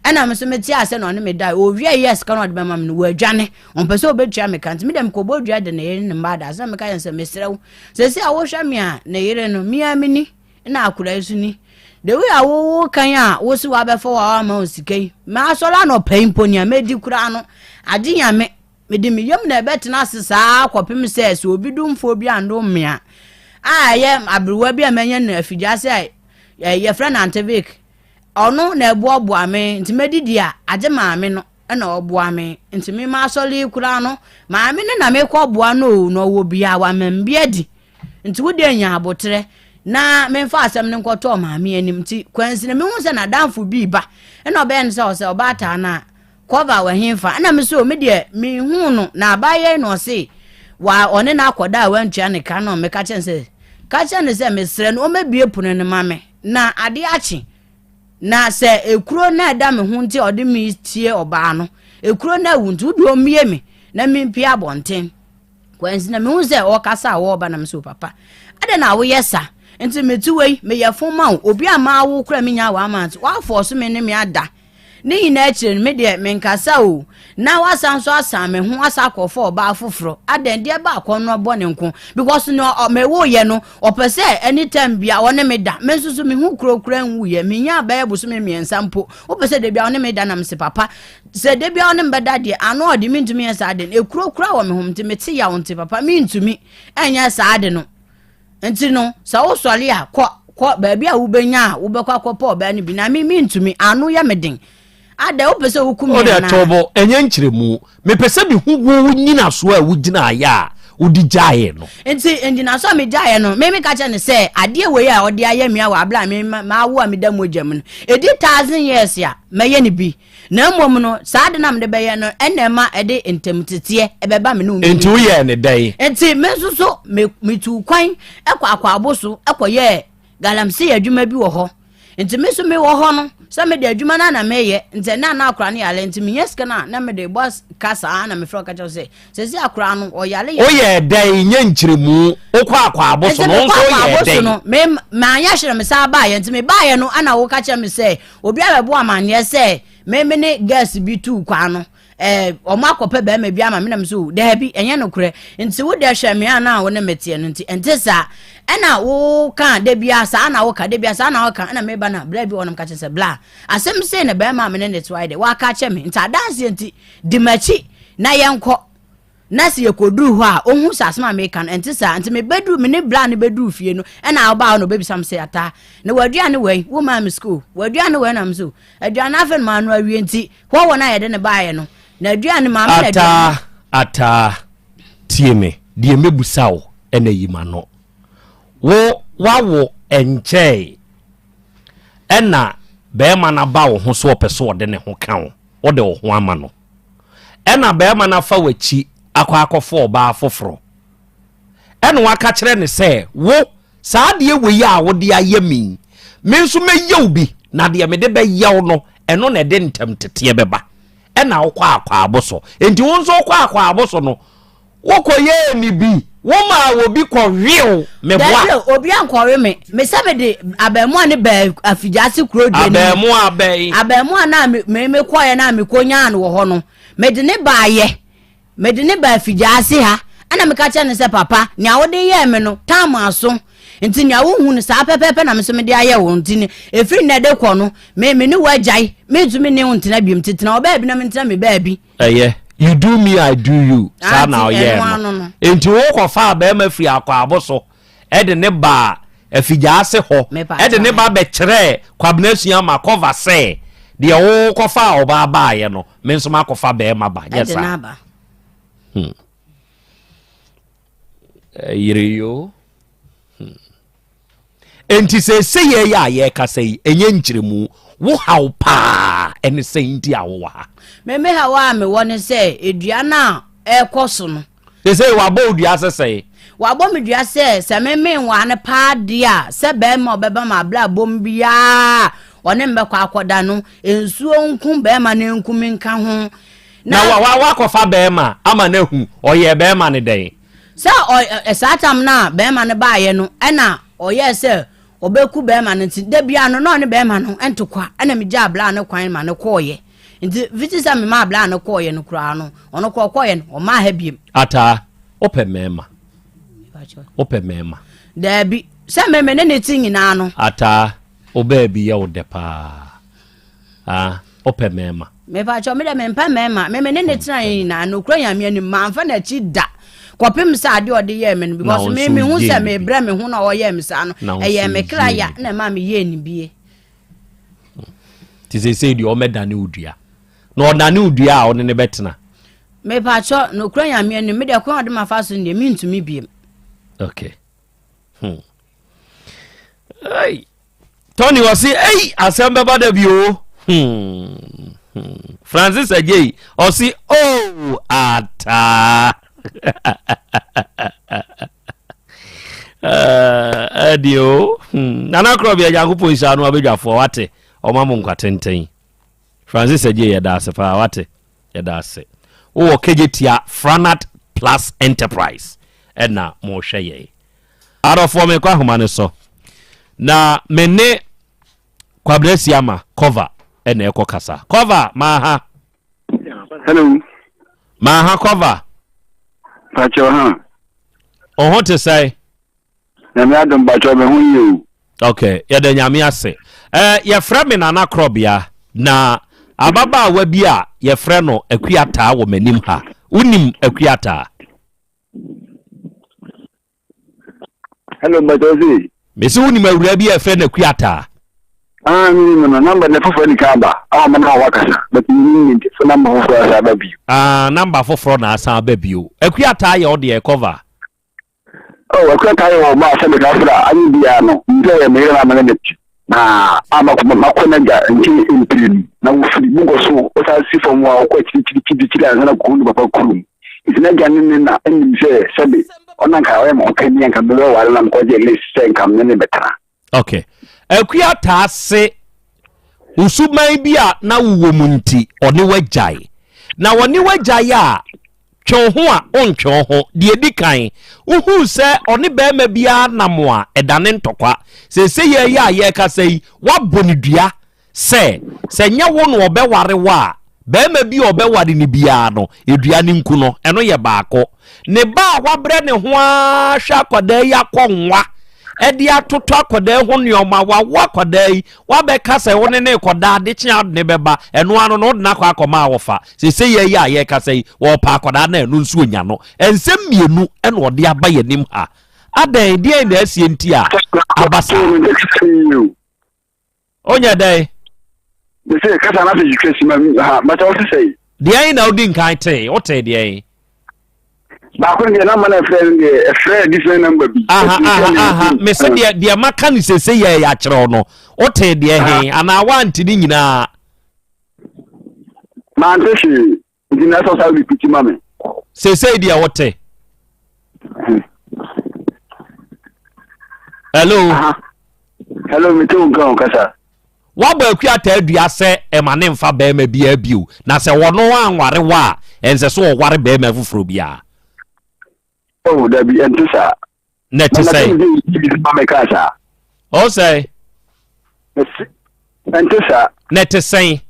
Ɛna me nso mete ase na ɔne me dae. Ɔwie yɛ sika na ɔde bɛma me no wɔadwane. Ɔmpɛ sɛ ɔbɛtua me ka nti me deɛ mekɔbɔ dua de ne yere ne mma ada ase na meka yɛn sɛ mesrɛ wo sɛsi a wohwɛ me a ne yere no me ara meni na akwadaa yi so ni. The way a wowo kan a wo se wabɛfa wo a wama wo sika yi masɔre anɔpa yi mpo nea mɛdi koraa no agye Nyame. Mede me yam na ɛbɛtena ase saa ara kɔpem sɛ sɛ obi domfoɔ bi andom me a, a ɛyɛ aberewa bi a manya no afigya ase a yɛfrɛ no Antevik, ɔno na ɛboaboa me, nti mɛdidi a, agye maame no na ɔboa me. Nti me m'asɔre yi koraa no, maame no na mekɔboa no o, na ɔwɔ bi a wama me bi adi. Nti wo deɛ nya aboterɛ na memfa asɛm no nkɔtɔɔ maame anim. Nti kwansini mehu sɛ n'adamfo bi ba, ɛna ɔbɛyɛ no sɛ ɔsɛ ɔbaataa no a, Cover wɔ henfa? Ɛna me so me deɛ menhuu no na abaayɛ yi na ɔse wa ɔne no akɔda a wantua ne ka no. Meka kyerɛ no sɛ ka kyerɛ no sɛ mesrɛ no ɔmmɛbue pono no ma me na adeɛ akye na sɛ ekuro no a ɛda me ho nti a ɔde me tie ɔbaa no ekuro no awu nti wode ɔmmie me na mempue abɔnten. Kwansi na mehu sɛ ɔkasa a wɔreba na mesɛ papa adɛn na woyɛ sa nti mete wei meyɛ fo ma wo obi a maa wo kora menya w'ama nti woafɔɔ so me ne me ada ne nyinaa akyire no me deɛ menkasa o na wasan so asan me ho asa akɔfa ɔbaa foforɔ adɛn deɛ ba akɔnnɔ bɔ ne nko because no mewoyɛ no ɔpɛ sɛ anytime bia ɔne me da me nso so mehu kuro kora nwuyɛ menya bɛyɛ bosome mmiɛnsa mpo wopɛ sɛ da bia ɔne me da na mese papa Sɛ da biara wo ne me bɛda deɛ, ano ɔde mentumi nyɛ saa de no. Ekuro kura wɔ me ho nti mete yaw nti papa mentumi nyɛ saa de no. Nti no sɛ wosɔre a kɔ kɔ baabi a wobɛnya a wobɛkɔ akɔpɛ ɔbaa no bi na me mentumi ano yɛ me den. Adɛn, wopɛ sɛ woku me Wode anaa? ɛto bo, ɛnyɛ nkyerɛmu. Mepɛ sɛ mehu wo nnyinasoɔ a wogyinaeɛ a wode gyaeɛ no. Nti ngyinasoɔ a megyaeɛ no, me meka kyerɛ no sɛ, adeɛ wei a ɔde ayɛ me a wɔ aberɛ a me mawo a meda mogya mu no, ɛdi thousand years a, mɛyɛ no bi. Na mmom no, saa ade no a mede bɛyɛ no, ɛna ɛma ɛde ntamteteɛ ɛbɛba me ne wo mmienu Nti woyɛɛ ne dɛn? Nti me nso so, me metuu kwan kɔ Akwaabo so kɔyɛɛ galamsey adwuma bi wɔ hɔ. Nti me nso mewɔ hɔ no, sɛ mede adwuma no a na meyɛ, nti ɛnna na akora no yare, nti menya sika no a na mede bɔ ka saa na mefrɛ ɔka kyerɛ sɛ, sɛsi akora no ɔyare yɛ. Woyɛɛ dɛn nyɛ nkyerɛmu? Wokɔ Akwaabo so no, wo nso woyɛɛ dɛn? So no, me manyɛ hwee na mesan baeɛ, nti mebaeɛ no ɛna woka kyerɛ me sɛ, Obi abɛbɔ amanneɛ sɛ me me ne girls bi tuu kwan no, eh, wɔn akɔpɛ bɛrima bi ama me na me so daabi, ɛnyɛ nokorɛ. Nti wo deɛ hwɛ me a na wo ne me teɛ no nti ɛnte saa. Ɛna wo ka da bia saa na woka, da bia saa na woka, ɛna meba na bla bi wɔ nom ka kyerɛ sɛ bla. Asɛm sei na bɛrima a me ne ne te ayɛ dɛ, waka akyerɛ me. Nti adanseɛ nti, di m'akyi na yɛnkɔ. Na sɛ yɛkɔduru hɔ a, ɔhu sɛ asɛm a meka no, ɛnte saa. Nti mebɛduru, me ne bra no bɛduru fie no, ɛna ɔbaa hɔ na ɔbɛbisa me sɛ, Ataa, na w'aduane wɛn? Womaa me sukuu, w'aduane wɛn? Na me so, aduane afei na maano awie nti, hɔ wɔ no a yɛde no baeɛ no, na aduane maame na aduane. Ataa, Ataa, tie me, deɛ mɛbusa wo ɛna yi m'ano. Wo, woawo ɛnkyɛe, ɛna bɛrima no aba wo ho so ɔpɛ sɛ ɔde ne ho ka wo, wode wo ho ama no. Ɛna barima no afa w'akyi akɔ akɔfa ɔbaa foforɔ. Ɛna waka kyerɛ no sɛ, wo, saa adeɛ wei a wode ayɛ me yi, me nso mɛyɛ wo bi, na deɛ mede bɛyɛ wo no, ɛno na ɛde ntɛmteteɛ bɛba. Ɛna wokɔ akwaabo so. Enti wo nso wokɔ akwaabo so no, Wokɔyɛɛ ne bi? Womaa obi kɔwee wo? Meboa. Dabi o, obi ankɔwe me. Me sɛ mede abarimaa no baa Afigyaase kuro dwa no mu. Abarimaa bɛn? Abarimaa no a me me mekɔeɛ no a mekɔnyaa no wɔ hɔ no, mede ne baeɛ. Mede ne baa Afigyaase ha. Ɛna meka kyerɛɛ no sɛ, Papa, nea wode yɛɛ me no, tam aso. Nti nea wohu no, saa pɛpɛɛpɛ na me nso mede ayɛ wo. Nti no, ɛfiri nnɛ de kɔ no, me me ne wo agyae. Mentumi ne wo ntena bio. Nti tena wo baabi na mentena me baabi. Ɛyɛ you do me I do you saa na ɔyɛɛ no. Enti wokɔfaa barima firi akwaabo so de ne baa afigyaase hɔ de ne ba bɛkyerɛɛ Kwabena Asuama kɔva sɛ deɛ wokɔfaa ɔbaa baeɛ no me nso makɔfa barima ba nyɛ saa. Hmm. Yere yoo. Hmm. Enti seesei yɛ a yɛrekasa yi, ɛnyɛ nkyerɛmu. Wo haw paa ɛne sɛn nti a wowɔ ha? Me me haw a mewɔ ne sɛ dua no a ɛrekɔ so no. Seesei wabɔ wo dua sɛ sɛn? Wabɔ me dua sɛ sɛ me menwaa no paa deɛ a, sɛ barima a ɔbɛba m'abrabɔ mu biara a ɔne me bɛkɔ akɔda no, nsuo nku barima no nku me nka ho. Na wa wakɔfa barima ama no ahu ɔyɛɛ barima no dɛn? Sɛ ɔ ɛ saa tam no a bɛrima no baeɛ no ɛna ɔyɛɛ sɛ ɔbɛku bɛrima no nti da biara no na ɔne bɛrima no ntokwa ɛna megyaa bla no kwan ma no kɔɔyɛ nti fiti sɛ memaa bla no kɔɔyɛ no koraa no ɔno kɔ ɔkɔɔyɛ no ɔmaa ha biem. Ataa, wopɛ mmarima? Wopɛ mmarima? Daabi, sɛ me me ne ne te nyinaa no. Ataa, wo baabi yɛ wo dɛ paa. Ah, wopɛ mmarima. Mepakyɛw, me dɛ mempɛ mmarima. Me me ne ne tena yɛ nyinaa, nokura Nyame anim, mamfa n'akyi da. Kɔpem sɛ adeɛ ɔde yɛɛ me no, because me me hu sɛ mebrɛ me ho na ɔyɛɛ me saa no, ɛyɛ me kra ya na ɛma me yɛɛ ne bie. Ti seesei deɛ ɔmɛdane wo dua. Na ɔdane wo dua a ɔne ne bɛtena. Mepakyɛw, nokura Nyame anim, me deɛ kwan a ɔde mafa so no deɛ, mentumi biem. Okay. Hmm. Hey. Tony ɔse ei asɛm bɛba da bi o hmm, hmm. Francis Agyei ɔse oh ataa ɛdeɛ eh, o hmm. Nana korɔ bia Nyankopɔn nhyira no abadwafoɔ wate ɔma mo nkwa tenten Francis Agyei yɛda ase paa wate yɛda ase wowɔ kegye tia Franat Plus Enterprise ɛna mohwɛ yɛn Adɔfoɔ mekɔ ahoma no so na me ne Kwabena Asiama Cover ɛna ɛkɔ kasa. Cover maaha. Hello. Maaha Cover. Pakyɛ ha. Ɔho te sɛn? Nyame adom pakyɛ me ho yie o. Ok, yɛda Nyame ase. Eh, yɛfrɛ me Nana Korɔbea na ababaawa bi a yɛfrɛ no Akuataa wɔ m'anim ha. Wonim Akuataa? Hello, mbàtɔ se. Mesi wonim awuraa bi a yɛfrɛ no Akuataa? Ah, me no no, number no foforɔ adi kan aba ama me na wakasa, but me nim ne nti so number foforɔ asan aba bio. Ah, number foforɔ na asan aba bio. Akua taa yɛ wo deɛ cover. Oh, Akua taa yɛ wɔ ba sɛ meka fra anyi biara no, nti ɔyɛ me yere na me ne ne te. Na a makɔ makɔ n'agya nkyɛn mprenu na wofiri mu kɔ so wosan si fam a wokɔ akyirikyirikyirikyiri ansa na kɔhu ne papa kurom. Nti n'agya ne ne na nim sɛ sɛbe ɔno anka ɔyɛ me hokani anka mebɛware na mekɔgye list sɛ nka me ne ne bɛtena. Ok. Akua taa se wo suban bi a na wowɔ mu nti ɔne wo agyae. Na ɔne wo agyae a, twe wo ho a wontwe wo ho. Deɛ ɛdi kan, wohuu sɛ ɔne barima biara nam a, ɛdane ntɔkwa. Seesei yi a yɛrekasa yi, woabɔ no dua sɛ, sɛ ɛnyɛ wo na ɔbɛware wo a, barima bi a ɔbɛware no biara no, dua no nku no. Ɛno yɛ baako. Ne ba a wabrɛ ne ho ara hwɛ akwadaa yi akɔnwa de atotɔ akwadaa yi ho nneɛma, wawo akwadaa yi, wabɛka sɛ wo ne ne rekɔda ade kye a ne bɛba, ɛno ano no wode no akɔ akɔma awɔfa. Seesei yɛ yi a yɛrekasa yi, wɔrepɛ akwadaa no a ɛno nso ɔnya no. Nsɛm mmienu na ɔde aba yɛn anim ha. Adɛn, deɛn na asie nti a aba saa? Onyɛ dɛn? Mese kasa na sɛ twitwa si ma ha bata wo sesɛ. Deɛn na wodi nkan tee? Wotee deɛn? Baako deɛ namba na ɛfrɛ no deɛ ɛfrɛ different number bi. Aha aha aha mese deɛ deɛ maka no sese yɛ yɛ akyerɛw no wotee deɛ he anaa woante ne nyinaa? Mante hwee. Nti na ɛsɛ ɔsan repeat ma me. Seesei deɛ wote. Hello. Hello, mete wo nka wo kasa. Wabɔ akua ataa dua sɛ ɛma ne mfa bɛrima biara bio na sɛ wɔno anware wo a ɛnsɛ sɛ ɔware bɛrima foforɔ biara. Oh, dabi, ɛnte saa. Na ɛte sɛn? Ɔ sɛ? Ɛnte saa. Na ɛte sɛn?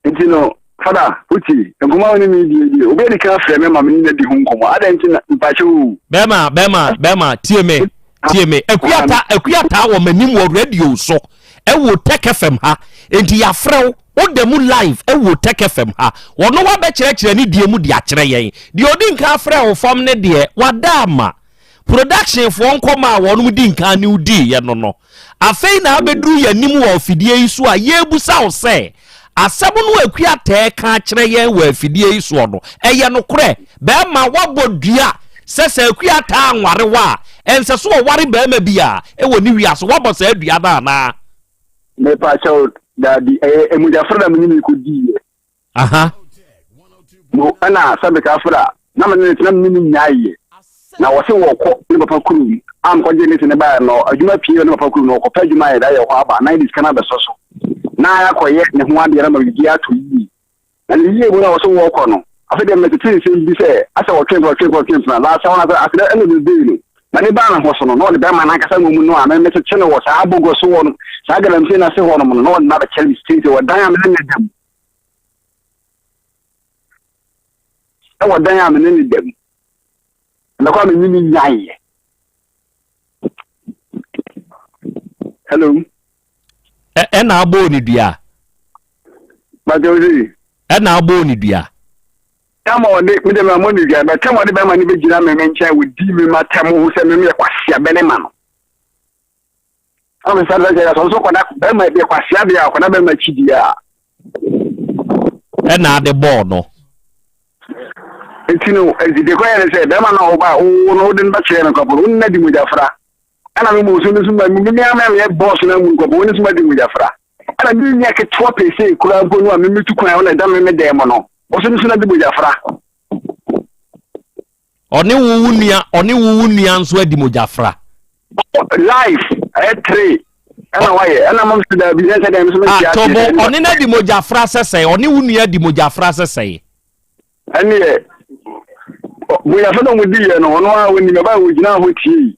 Nti no, Fada, wotie, nkɔmmɔ a wo ne me die die, obi adi kan afrɛ me ma me ne no adi ho nkɔmmɔ. Adɛn nti na mpakyɛ o? Bɛrima, bɛrima, bɛrima, tie me, tie me. Akuata, akuata wɔ m'anim wɔ radio so, ɛwɔ Tech FM ha. Nti yɛafrɛ wo, woda mu live ɛwɔ Tech FM ha. Wɔno wabɛkyerɛkyerɛ ne die mu de akyerɛ yɛn. Deɛ ɔdi nkan afrɛ wo fam ne deɛ, wada ama. Production foɔ nkɔmɔ a wɔnom di nkan ne wo diiɛ no no, afei na abɛduru yɛn anim wɔ afidie yi so a yɛrebusa wo sɛ, asɛm no a Akua Tɛɛ ka akyerɛ yɛn wɔ afidie yi soɔ no, ɛyɛ nokorɛ? Bɛɛma, woabɔ dua sɛ sɛ Akua Taa anware wo a, ɛnsɛ sɛ ɔware bɛɛma bi a ɛwɔ ne wiase, woabɔ saa dua no anaa? Mepakyɛw, daabi, ɛyɛ mogyafra na me ne no kɔdiiɛ. Aha. No ɛna sɛ meka fra na me ne tena me ne nyaeɛ na wɔse wɔkɔ ne papa kurom a mekɔgye ne se ne baeɛ no adwuma pie ne papa kurom na wɔkɔpɛ adwuma ayɛ da yɛ hɔ aba na yɛde sika no abɛsɔ so na akɔyɛ ne ho adeɛ na ma biribi ato yie na ne yie mu na wɔse wɔkɔ no afei deɛ metete nsɛm bi sɛ asɛ wɔtwe mpena wɔtwe mpena wɔtwe mpena last wɔn asɛ asɛ ɛna de dei no na ne baa ne ho so no na ɔde bɛrima no ankasa mmom no a memetete no wɔ saa abogo so wɔ no saa galamsey no ase hɔ nom no na ɔde no abɛkyerɛ me state wɔ dan a me ne ne da mu ɛwɔ dan a me ne ne da mu ɛnɛkɔ a menye ne nyaeɛ hello ɛna abɔɔ ne dua ɛna abɔɔ ne dua Tam a ɔde me de mammɔ no dua, but tam a ɔde bɛrima no bɛgyina me me nkyɛn wɔdi me matam ho sɛ me meyɛ kwasea bɛne ma no. Ɔmo nsa bɛsɛ sɛ ɔno nso kɔda bɛrima bi kwasea deɛ a ɔkɔda bɛrima akyi deɛ a. Ɛna ade bɔɔ no. Nti no nti deɛ kɔyɛ ne sɛ bɛrima no a ɔba wo no wode no bɛkyerɛ no kɔpɔ no wo ne no adi mogyafra. Ɛna me mu nso no nso ma me me ama meyɛ bɔɔso no amu kɔpɔ wo ne nso ma di mogyafra. Ɛna me nua ketewa pɛsɛ kura mpo no a me metu kwan ɔna ɛda me me dan mu no ɔso no nso na di mogyafra. Ɔne wo wo nua ɔne wo wo nua nso adi mogyafra. Life ɛyɛ tre ɛna wayɛ ɛna mom sɛ daabi ɛsɛ dɛm nso mɛnti aseɛ. Tobo ɔne no adi mogyafra sɛsɛe ɔne wo nua adi mogyafra sɛsɛe. Ɛneɛ mogyafra na ɔmo di yɛ no ɔno a ɔnim ɛbaa ɔgyina hɔ tie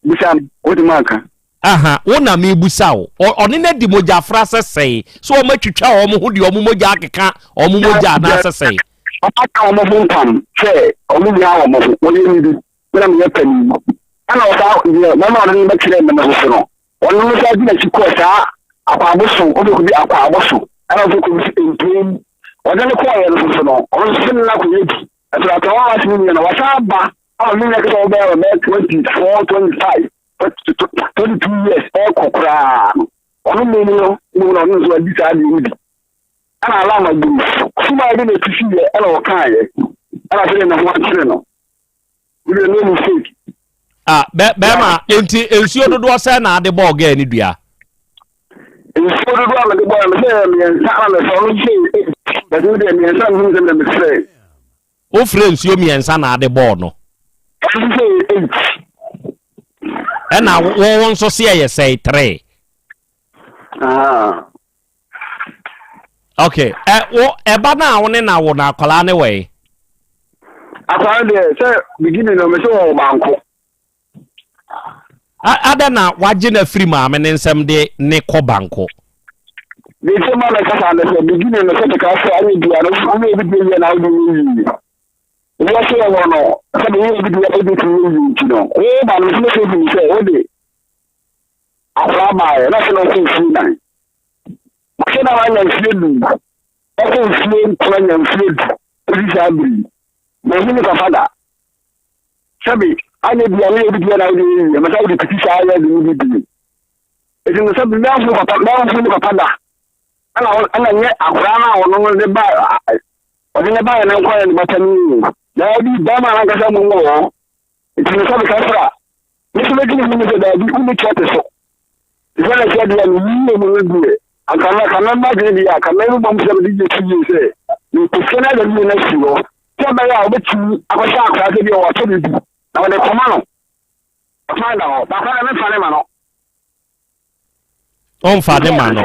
bisa no wotumi aka. Aha, wo na mebusa wo. Ɔne no adi mogyafra sɛsɛe sɛ wɔn atwitwa wɔn ho de wɔn mogya akeka wɔn mogya anaa sɛsɛe. Wɔaka wɔn ho ntam sɛ wɔn nyinaa wɔn ho wɔyɛ me bi, me na meyɛ panin. Ɛna ɔsaa deɛ mɛma ɔne no bɛkyerɛ me no so no, ɔno no saa di n'akyi kɔɔ saa akwaabo so, ɔfɛ kɔbi akwaabo so, ɛna ɔfɛ kɔbi so mpem. Ɔde no kɔɔyɛ no so no, ɔno nso ne no akɔyɛ bi. Ɛsɛ atɔn wɔn ase ne nua no, wasan aba ama me nua kɛsɛ ɔbɛyɛ bɛyɛ 24, 25. 22 years ɛkɔ koraa no, ɔno mmom no mmom na ɔno nso adi saa adeɛ no bi. Ɛna alarm agu suma bi na ɛsisi yɛ ɛna ɔkaeɛ ɛna sɛdeɛ ne ho akyere no. Wode no mistake. Ah, bɛ bɛrima nti nsuo dodoɔ sɛ na ade bɔɔ gɛɛ ne dua. Nsuo dodoɔ a mede bɔɔ no sɛ mmiɛnsa na mesɛ ɔno sɛ eight bɛtɛ deɛ mmiɛnsa na mesɛ mede mesrɛ. Wofrɛ nsuo mmiɛnsa na ade bɔɔ no. Ɔno sɛ eight. Ɛna wo wo nso se ɛyɛ sɛe three. Ah. Ok, ɛ wo ɛba no a wo ne na wo no akwadaa ne wɔ yi? Akwadaa no deɛ sɛ beginning no mese wɔ baako. Adɛn na wagye no afiri maame ne nsɛm de ne kɔ banko? Deɛ nti ma mɛka saa ne sɛ beginning no sɛ meka sɛ anyɛ bia no wonyɛ obi deɛ yie na wode yɛ yie. Wiase yɛ wɔ no sɛ de woyɛ obi deɛ wode tumi yɛ yie nti no wo ba no nso mɛsɛ hunu sɛ wode akwadaa baeɛ na sɛ na ɔkɔ mfie nan. Afei na wanya mfeɛ num, ɔkɔ mfeɛ nkron anya mfeɛ du kɔsi saa bere yi. Manhu ne papa da. Sɛbe, anyɛ bia woyɛ bi deɛ na wode yɛ yie, masa wode piti saa yɛ de ne bi bio. Eti no sɛbe manhu papa, manhu ne papa da. Ɛna ɛna nyɛ akwadaa no a ɔno no de ba ɔde ne baeɛ no nkɔyɛ ne ba panin o. Daabi, bɛrima no ankasa mmom wɔ hɔ. Nti me nsa bɛka soro a, me nso mɛdi me ho ni sɛ daabi, wonni toɔ te so. Te sɛ na ɛsɛ deɛ meyie mu no deɛ, anka na ka mɛma adwene deɛ a, ka mɛbobɔ mu sɛ mede yɛ si yie sɛ mepɛ sika no ada yie no asi hɔ sɛ ɛbɛyɛ a wobɛtumi akɔhyɛ akora sɛ deɛ wɔatɔ biribi na wɔde kɔma no. Ɔkwan da hɔ, baako na memfa ne ma no. Ɔmfa ne ma no.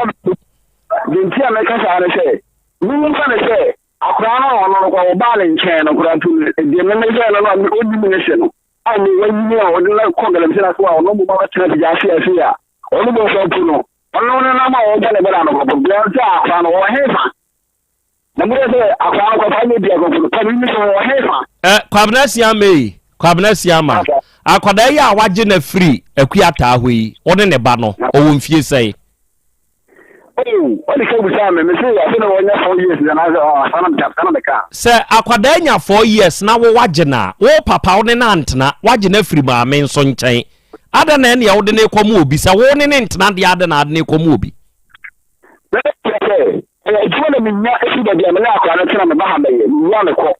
Deɛ nti a mɛka saa ne sɛ, memfa ne sɛ akwadaa no a ɔno no kɔ ɔbaa ne nkyɛn no koraa mpo no, deɛ meme sɛ no no a ɔnnim ne se no, a ne wanyini a ɔde no kɔ galamsey no ase a ɔno mmom abɛtena afigya ase ase a ɔno bɔ nfa mpo no, ɔno ne nam a ɔbɔ ne bɛda no kɔpɔ deɛ sɛ akwadaa no ɔwɔ hefa? Na mo sɛ akwadaa no kɔfa nyɛ dua kɔpɔ no, panin no sɛ ɔwɔ hefa? Ɛ Kwabena Siama yi, Kwabena Siama, akwadaa yi a wagye no afiri Akuataa hɔ yi, wo ne ne ba no, ɔwɔ mfie sɛn? Oh, ɔde ka busaa me, mese ase na wɔnya four years na anaasɛ ɔ asa na meka na meka. Sɛ akwadaa nya 4 years na wo wagye no a, wo papa wo ne no antena, wagye no afiri maame nso nkyɛn. Adɛn na ɛneɛ wode no rekɔma obi? Sɛ wo ne no ntena deɛ adɛn na ade no rekɔma obi? Mɛkyerɛ sɛ ɛyɛ adwuma na menya ɛfiri baabi a me ne akwadaa no tena meba ha bɛyɛ, mewie a mekɔ.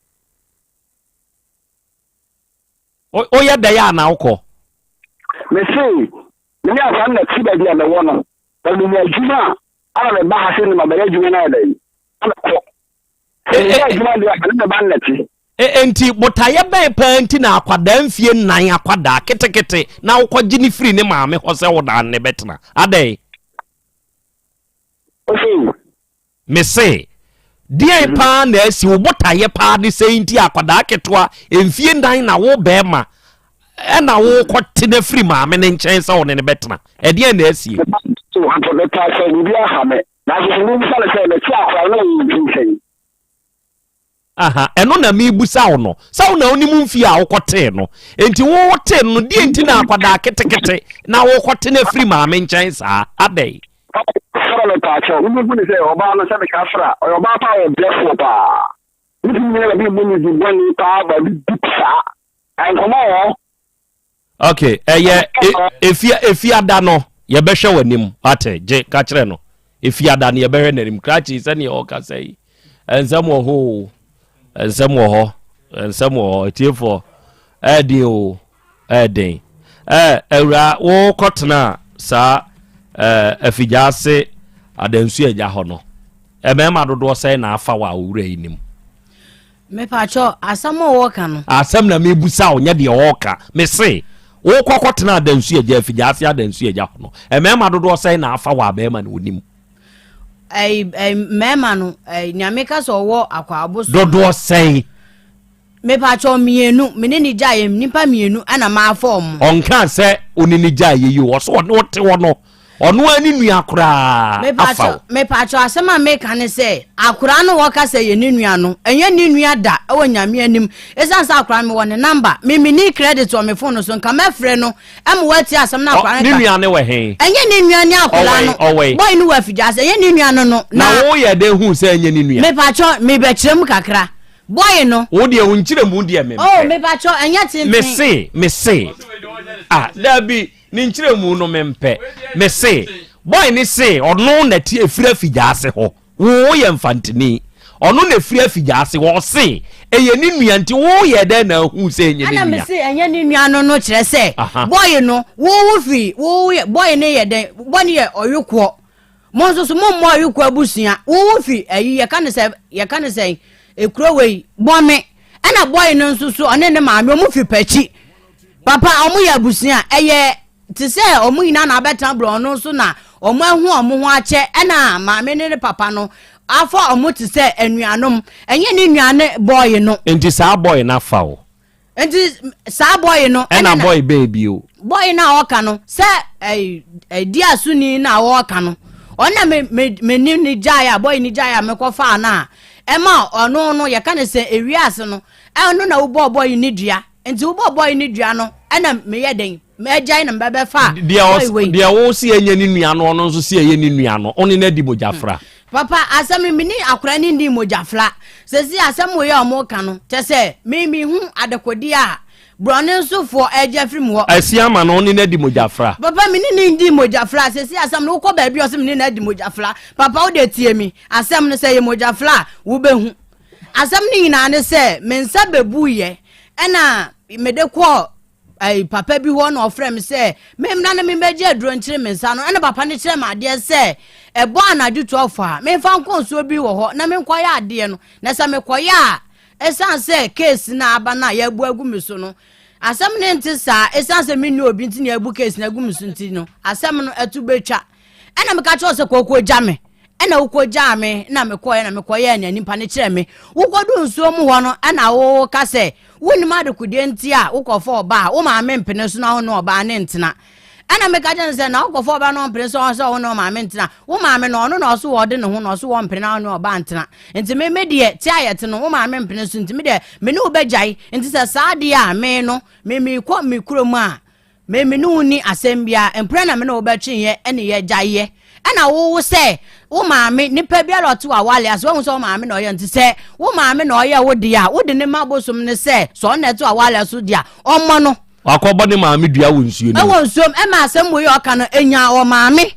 Woyɛ dɛn a na wokɔ? Mese me ne akwadaa no na te baabi a mewɔ no, na menya adwuma a ana meba ha sɛ ne ma bɛyɛ adwuma no ayɛ dɛn na mekɔ. Sɛ menya adwuma deɛ a ne meba no na te. Enti botaeɛ bɛn paa nti na akwadaa mfie nnan akwadaa ketekete na wokɔgye ne firi ne maame hɔ sɛ wo na ne bɛtena? Adɛn? Ose. Mese, deɛn paa na asi wo botaeɛ paa ne sɛn nti akwadaa ketewa mfie nnan na wo bɛrima ɛna wokɔte no afiri maame ne nkyɛn sɛ wo ne no bɛtena? Ɛdeɛn na asie? Mepa sɛ biribi aha me, nanso sɛ mebisa no sɛ mete akwadaa no wɔ mfie sɛn? Aha, ɛno na mebusa wo no. Sɛ wo na wonim mfie a wokɔtee no. Enti wo wotee no no, deɛ nti na akwadaa ketekete na wokɔte no afiri maame nkyɛn saa? Adɛn? Sɔrɔ me paakyɛw, wobɛhu ne sɛ ɔbaa no sɛ meka fra, ɔyɛ ɔbaa paa, ɔyɛ brɛfoɔ paa. Wotumi nyina baabi mmɔ ne din bɔne paa baabi deep saa. Nkɔmmɔ wɔ hɔ. Ok, ɛyɛ efia efiada no yɛbɛhwɛ w'anim ate gye ka kyerɛ no efiada no yɛbɛhwɛ n'anim krakye sɛnea ɔkasa yi nsɛm wɔ hɔ o nsɛm wɔ hɔ nsɛm wɔ hɔ etiefoɔ ɛɛden o ɛɛden ɛɛ awura wokɔtena saa ɛɛ afigya ase adansu agya hɔ no ɛmɛɛma dodoɔ sɛn na afa wɔ a owura yi nim. Mepakyɛw, asɛm a wɔka no. Asɛm na mebusa wo, nyɛ deɛ ɔreka. Mese, wokɔ kɔtena adansu agya, afigya ase adansu agya hɔ no, mmarima dodoɔ sɛn na afa wɔ a barima no onim? Ɛyi, ɛyi, mmarima no, ɛyi, nea meka sɛ ɔwɔ akwaabo so. Dodoɔ sɛn? Mepakyɛw, mmienu, me ne ne gyaeɛ, nnipa mmienu ɛna mafa wɔn. Ɔnkaa sɛ wo ne ne gyaeɛ yi o, ɔse ɔne wo te hɔ no, Ɔno ara ne nua koraa afa wo. Mepaakyɛw, asɛm a meka ne sɛ, akoraa no wɔka sɛ ɛyɛ ne nua no, ɛnyɛ ne nua da wɔ Nyame anim. Esiane sɛ akoraa no mewɔ ne number, me menni credit wɔ me phone no so, nka mɛfrɛ no ma watie asɛm no akoraa no ka. Ne nua no wɔ he? Ɛnyɛ ne nua ne akoraa no. Ɔwɔ he? Boy no wɔ afidie ase, ɛnyɛ ne nua no no. Na woyɛ dɛn huu sɛ ɛnyɛ ne nua? Mepaakyɛw, mebɛkyerɛ mu kakra. Boy no. Wo deɛ wo nkyerɛmu deɛ mempɛ. Oh, mepaakyɛw, ɛnyɛ tenten. Mese, mese, ah, dabi. Ne nkyerɛmu no mempɛ. Mese, boy no se ɔno na te efiri afigyaase hɔ. Wo woyɛ Mfantini. Ɔno na efiri afigyaase hɔ. Ɔse ɛyɛ ne nua nti wo yɛɛ dɛn na ahuu sɛ ɛnyɛ ne Ɛna nua? mese ɛnyɛ ne nua no no kyerɛ sɛ Aha. boy no wo wo firi wo yɛ boy no yɛ dɛn boy no yɛ ɔyokoɔ mo nso so mo mmɔ ɔyokoɔ abusua wo wo firi ayi yɛka ne sɛ yɛka ne sɛn ekuro wei bɔme ɛna boy no nso so ɔne ne maame ɔmo firi pɛkyi Papa ɔmo yɛ abusua a ɛyɛ te sɛ ɔmo nyinaa na abɛtena borɔno so na ɔmo ahu ɔmo ho akyɛ ɛna maame ne ne papa no afa ɔmo te sɛ anuanom ɛnyɛ ne nua ne bɔɔye no. Nti saa bɔɔye no afa wo? Nti saa bɔɔye no ɛna bɔɔye bɛɛ bio? Bɔɔye no a ɔka no sɛ ɛyi ɛdi asuni no a ɔka no ɔno na me me me ne ne gyae a bɔɔye no gyae a mekɔ faa no a ɛma ɔno no yɛka ne sɛ ewiase no ɛno na wobɔɔ bɔɔye no dua. Nti wobɔ bɔy no dua no ɛna meyɛ dɛn mɛgyae na mebɛbɛfa bɔy wei. Deɛ wo se ɛnyɛ ne nua no ɔno nso se ɛyɛ ne nua no wo ne no adi mogyafra. Papa asɛm no mene akora no ndi mogyafra sɛsi asɛm wei a ɔmo ka no kyɛ sɛ me mehu adekodeɛ a borɔne nso foɔ ɛgye afiri mu hɔ. Asi ama no wo ne no adi mogyafra. Papa mene no ndi mogyafra sɛsi asɛm no wokɔ baabi a ɔse mene no adi mogyafra papa wode tie me asɛm no sɛ ɛyɛ mogyafra a wobɛhu. Asɛm no nyinaa ne sɛ me nsa bɛbuiɛ ɛna mede kɔɔ ɛyi papa bi hɔ na ɔfrɛ me sɛ memmra na memmɛgye aduro nkyere me nsa no ɛna papa no kyerɛ me adeɛ sɛ ɛbɔ anadwo 12 a memfa nkɔ nsuo bi wɔ hɔ na menkɔyɛ adeɛ no na sɛ mekɔyɛ a ɛsiane sɛ case no aba no a yɛabu agu me so no asɛm no nte saa ɛsiane sɛ menni obi nti na yɛabu case no agu me so nti no asɛm no ɛto bɛtwa Ɛna meka kyerɛ wo sɛ kɔ kɔgya me. Ɛna wokɔgyaa me na mekɔɛ na mekɔyɛɛ nea nipa no kyerɛ me. Wokɔdu nsuo mu hɔ no ɛna woka sɛ wonnim adekodeɛ nti a wokɔfa ɔbaa a wo maame mpene so na wo ne ɔbaa ne ntena. Ɛna meka kyerɛ no sɛ na wokɔfa ɔbaa na ɔmpene so sɛ wo ne ɔmaame ntena. Wo maame no ɔno na ɔso wɔ ɔde ne ho na ɔso wɔ mpene na wo ne ɔbaa ntena. Nti me me deɛ te a yɛte no wo maame mpene so nti me deɛ me ne wo bɛgyae. Nti sɛ saa deɛ a me no me mekɔ me kurom a Me me ne wo nni asɛm biara, mprɛ na me ne wo bɛtweeɛ ɛne yɛgyaeɛ. Ɛna wo wo sɛ wo maame, nipa biara ɔte w'awale ase, wahu sɛ wo maame na ɔyɛ nti sɛ wo maame na ɔyɛ wo deɛ a, wode ne ma bosom no sɛ sɛ ɔno na ɛte w'awale so deɛ a, ɔmmɔ no. Wakɔbɔ ne maame dua wɔ nsuo no mu. Ɛwɔ nsuo mu, ɛma asɛm wei a ɔka no, ɛnya ɔmaame,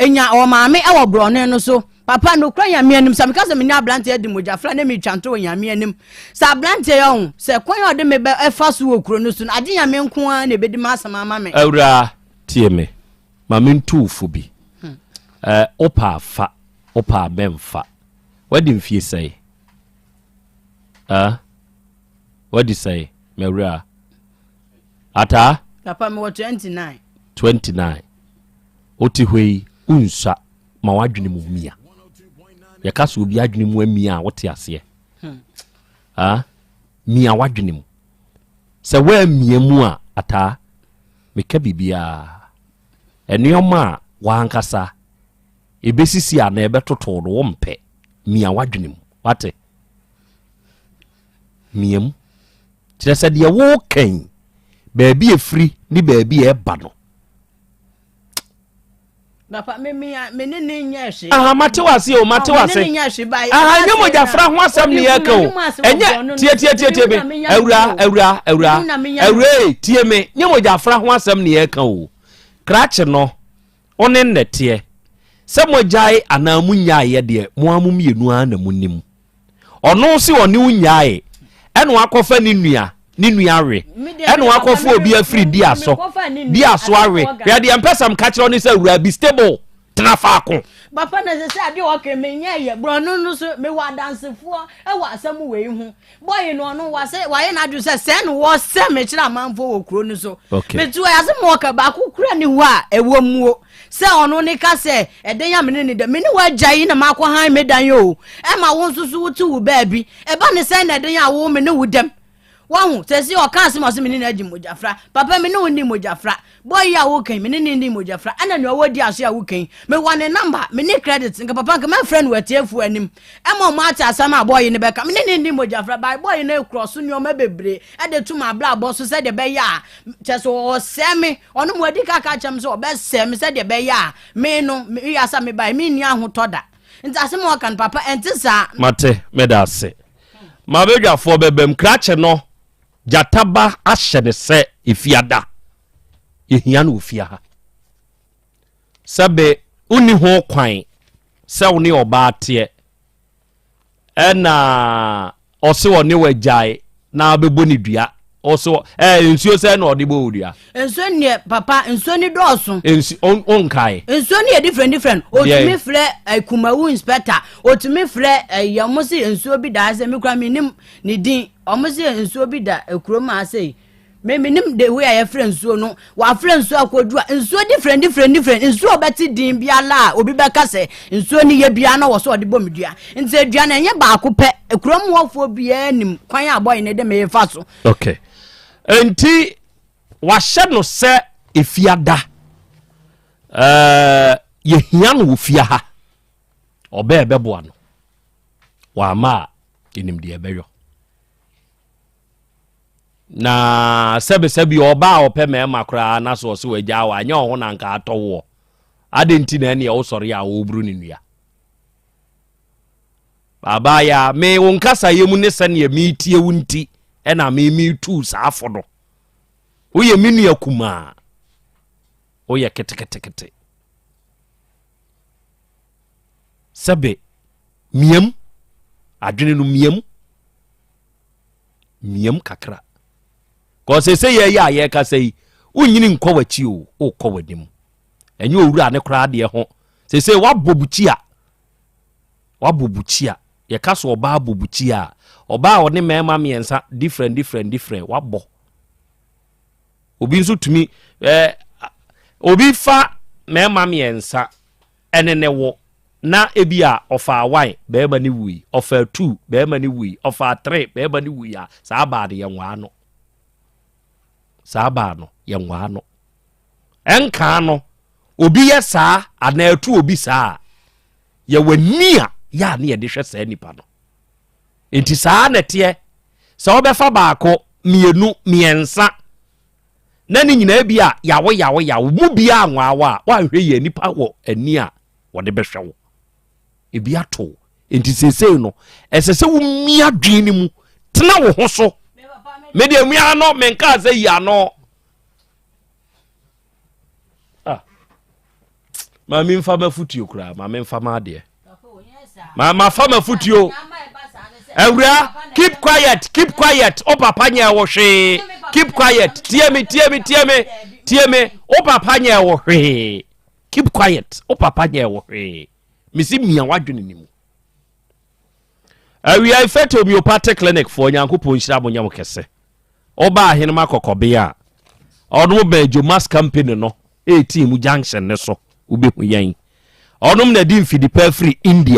ɛnya ɔmaame ɛwɔ borɔno no so. Papa, nokorɛ Nyame anim, sɛ meka sɛ mene aberanteɛ adi mogyafra na meretwa ntorɔ wɔ Nyame anim, sɛ aberanteɛ yi ɔho, sɛ kwan a ɔde me bɛ ɛfa so wɔ kuro no so no, agye Nyame nko ara na ɛbɛdi m'asɛm ama me. Awuraa, tie me, ma mentu wo fo bi. Eh, wopɛ a fa, wopɛ a mɛmfa. Woadi mfie sɛe? Eh, woadi sɛe, m'awuraa? Ataa? Papa, mewɔ 29. 29. Wote hɔ yi, wonsua. Ma w'adwene mu mia. Yɛka sɛ obi adwene mu amia a, wote aseɛ. Hmm. Ah, mia w'adwene mu. Sɛ woamia mu a, ataa, meka biribiara. Nneɛma a w'ankasa ɛbɛsisi a na ɛbɛtoto no wompɛ. Mia w'adwene mu. Wate? Mia mu. Kyerɛ sɛ deɛ woka yi, baabi ɛfiri ne baabi a ɛba no, Papa, me me me ne ne nyɛ hwee. Aha, mate wase o, mate wase. Me ne ne nyɛ hwee ba. Aha, nyɛ mogyafra ho asɛm ne yɛka o. Ɛnyɛ tie tie tie tie me. Awura, awura, awura. Awura, tie me. Nyɛ mogyafra ho asɛm ne yɛka o. Krakye no, wo ne nnɛteɛ. Sɛ mogyae anaa monyaeɛ deɛ, mo ara mo mmienu ara na monim. Ɔno se ɔne wo nyae ɛna wakɔfa ne nua ne nua awe ɛna wakɔfa obi afiri di aso di aso awe hwɛ deɛ mpɛ sɛ mka kyerɛ wo ne sɛ wura be stable tena faako. Papa na sɛ sɛ adeɛ ɔka menyɛ yɛ borɔno no so mewɔ adansefoɔ wɔ asɛm wei ho bɔyi no ɔno wasɛ wayɛ n'adwene sɛ sɛ no wɔsɛ mekyerɛ amanfoɔ wɔ kuro no so okay. metu ase ma ɔka baako kura ne hɔ a ɛwɔ muo Sɛ ɔno ne ka sɛ, Ɛdɛn a me ne no da? Me ne w'agya yi na makɔ han me dan o. Ɛma wo nso so wote wo baabi. Ɛba ne sɛn na ɛdɛn a wo me ne wo dam? Wahu, sɛsi ɔka asɛm a ɔsɛ me ne no adi mogyafra. Papa me ne wo nni mogyafra. Boy yi a woka yi, me ne no nni mogyafra. Ɛna nea ɔwɔ di aso a woka yi, mewɔ ne number, me ne credit. Nka papa nka mɛfrɛ no wɔ atiefoɔ anim. Ɛma ɔmo ate asɛm a boy yi no bɛka. Me ne no nni mogyafra. By boy yi no ekorɔ so nneɛma bebree ɛde to m'abrabɔ so sɛdeɛ ɛbɛyɛ a kyɛ sɛ ɔsɛe me. Ɔno mu adi ka ka kyerɛ me sɛ ɔbɛsɛe me sɛdeɛ ɛbɛyɛ a me no me wiase a mebaeɛ menni ahotɔ da. Nti asɛm a ɔka no papa ɛnte saa. Mate, meda ase. M'abadwafoɔ bɛbam, krakye no, gyata ba ahyɛ no sɛ efiada. Yɛhia no wɔ fie ha. Sɛbe wonni ho kwan sɛ wo ne ɔbaa teɛ ɛna ɔse ɔne wagyae na wobɛbɔ ne dua. Ɔse ɛɛ nsuo sɛ na ɔde bɔ wo dua. Nsuo neɛ papa, nsuo ni dɔɔso. Nsu ɔnkae. Nsuo ni yɛ different different. Otumi frɛ Kumawu inspector, otumi frɛ ɛyɛ ɔmo se nsuo bi da sɛ mi kura mi nim ne din. Ɔmo se nsuo bi da kurom ha sɛ me mi nim the way a yɛfrɛ nsuo no. Wafrɛ nsuo akɔdu a nsuo different different different nsuo a ɔbɛte din biara a obi bɛka sɛ nsuo ni yɛ biara na wɔ so ɔde bɔ mi dua. Nti dua no ɛnyɛ baako pɛ. Kurom hɔfoɔ biara nim kwan a bɔyɛ ne de me fa so. Okay, nti wahyɛ no sɛ efiada yɛhia no wɔ fie ha. Ɔbɛɛ bɛboa no, wama a yɛnim deɛ ɛbɛyɔ. Na sɛbesɛbe ɔbaa a ɔpɛ mmarima koraa na so ɔsɛ wagya wɔ anyɛ ɔho na nka atɔ woɔ ade nti na ɛneɛ wosɔre a wɔburu ne nnua. Baabaa me wo nkasayɛ mu ne sɛneɛ metie wo nti ɛna me metu saa fo no. Woyɛ me nua kumaa, woyɛ keteketekete. Sɛbe miam adwene no, miam miam kakra kɔsɛ sɛ yɛyɛ a yɛrekasa yi, wonyini nkɔ w'akyi o, wokɔ w'anim. Ɛnyɛ owura ne koraa deɛ ho sɛ sɛ woabɔ bukyi a, wabɔ bukyi a yɛka so ɔbaa bɔ bukyi a, ɔbaa a ɔne mmarima mmiɛnsa different different different wabɔ. Obi nso tumi obi fa mmarima mmiɛnsa ɛne ne wo na ebi a ɔfa one, bɛrima ne wui, ɔfa two, bɛrima ne wui, ɔfa three, bɛrima ne wui a, saa baa no yɛ nwaa no, saa baa no yɛ nwaa no. Ɛnkaa no obi yɛ saa anaa ɛtu obi saa a, yɛwɔ ni a yɛ a ne yɛde hwɛ saa nipa no. Nti saa na ɛteɛ sɛ wobɛfa baako, mmienu, mmiɛnsa na ne nyinaa bi a yawo yawo yawo mu biara nwaawa a, woanhwɛ yɛ nipa wɔ ani a wɔde bɛhwɛ wo ebi ato. Nti seesei no ɛsɛ sɛ womia dwen no mu tena wo ho so. Mede mmea no menkaa sɛ yi ano. Ah, maame, mfa mafotuo koraa, maame, mfa ma adeɛ ma mafa mafotuo. Awura, keep quiet, keep quiet. O papa nyɛ wo hwee. Keep quiet. Tie me, tie me, tie me, tie me. O papa nyɛ wo hwee. Keep quiet. O papa nyɛ wo hwee. Mesi mia wadwene ne mu. Awia Ifete Homeopathic Clinic foɔ, Nyankopɔn nhyira mo, nyɛ mo kɛse. Ɔba Ahenema Kɔkɔbea a ɔno bɛn Jomas company no 18 mu junction ne so, wobɛhu yɛn. Ɔnom na di mfidi pa afiri India.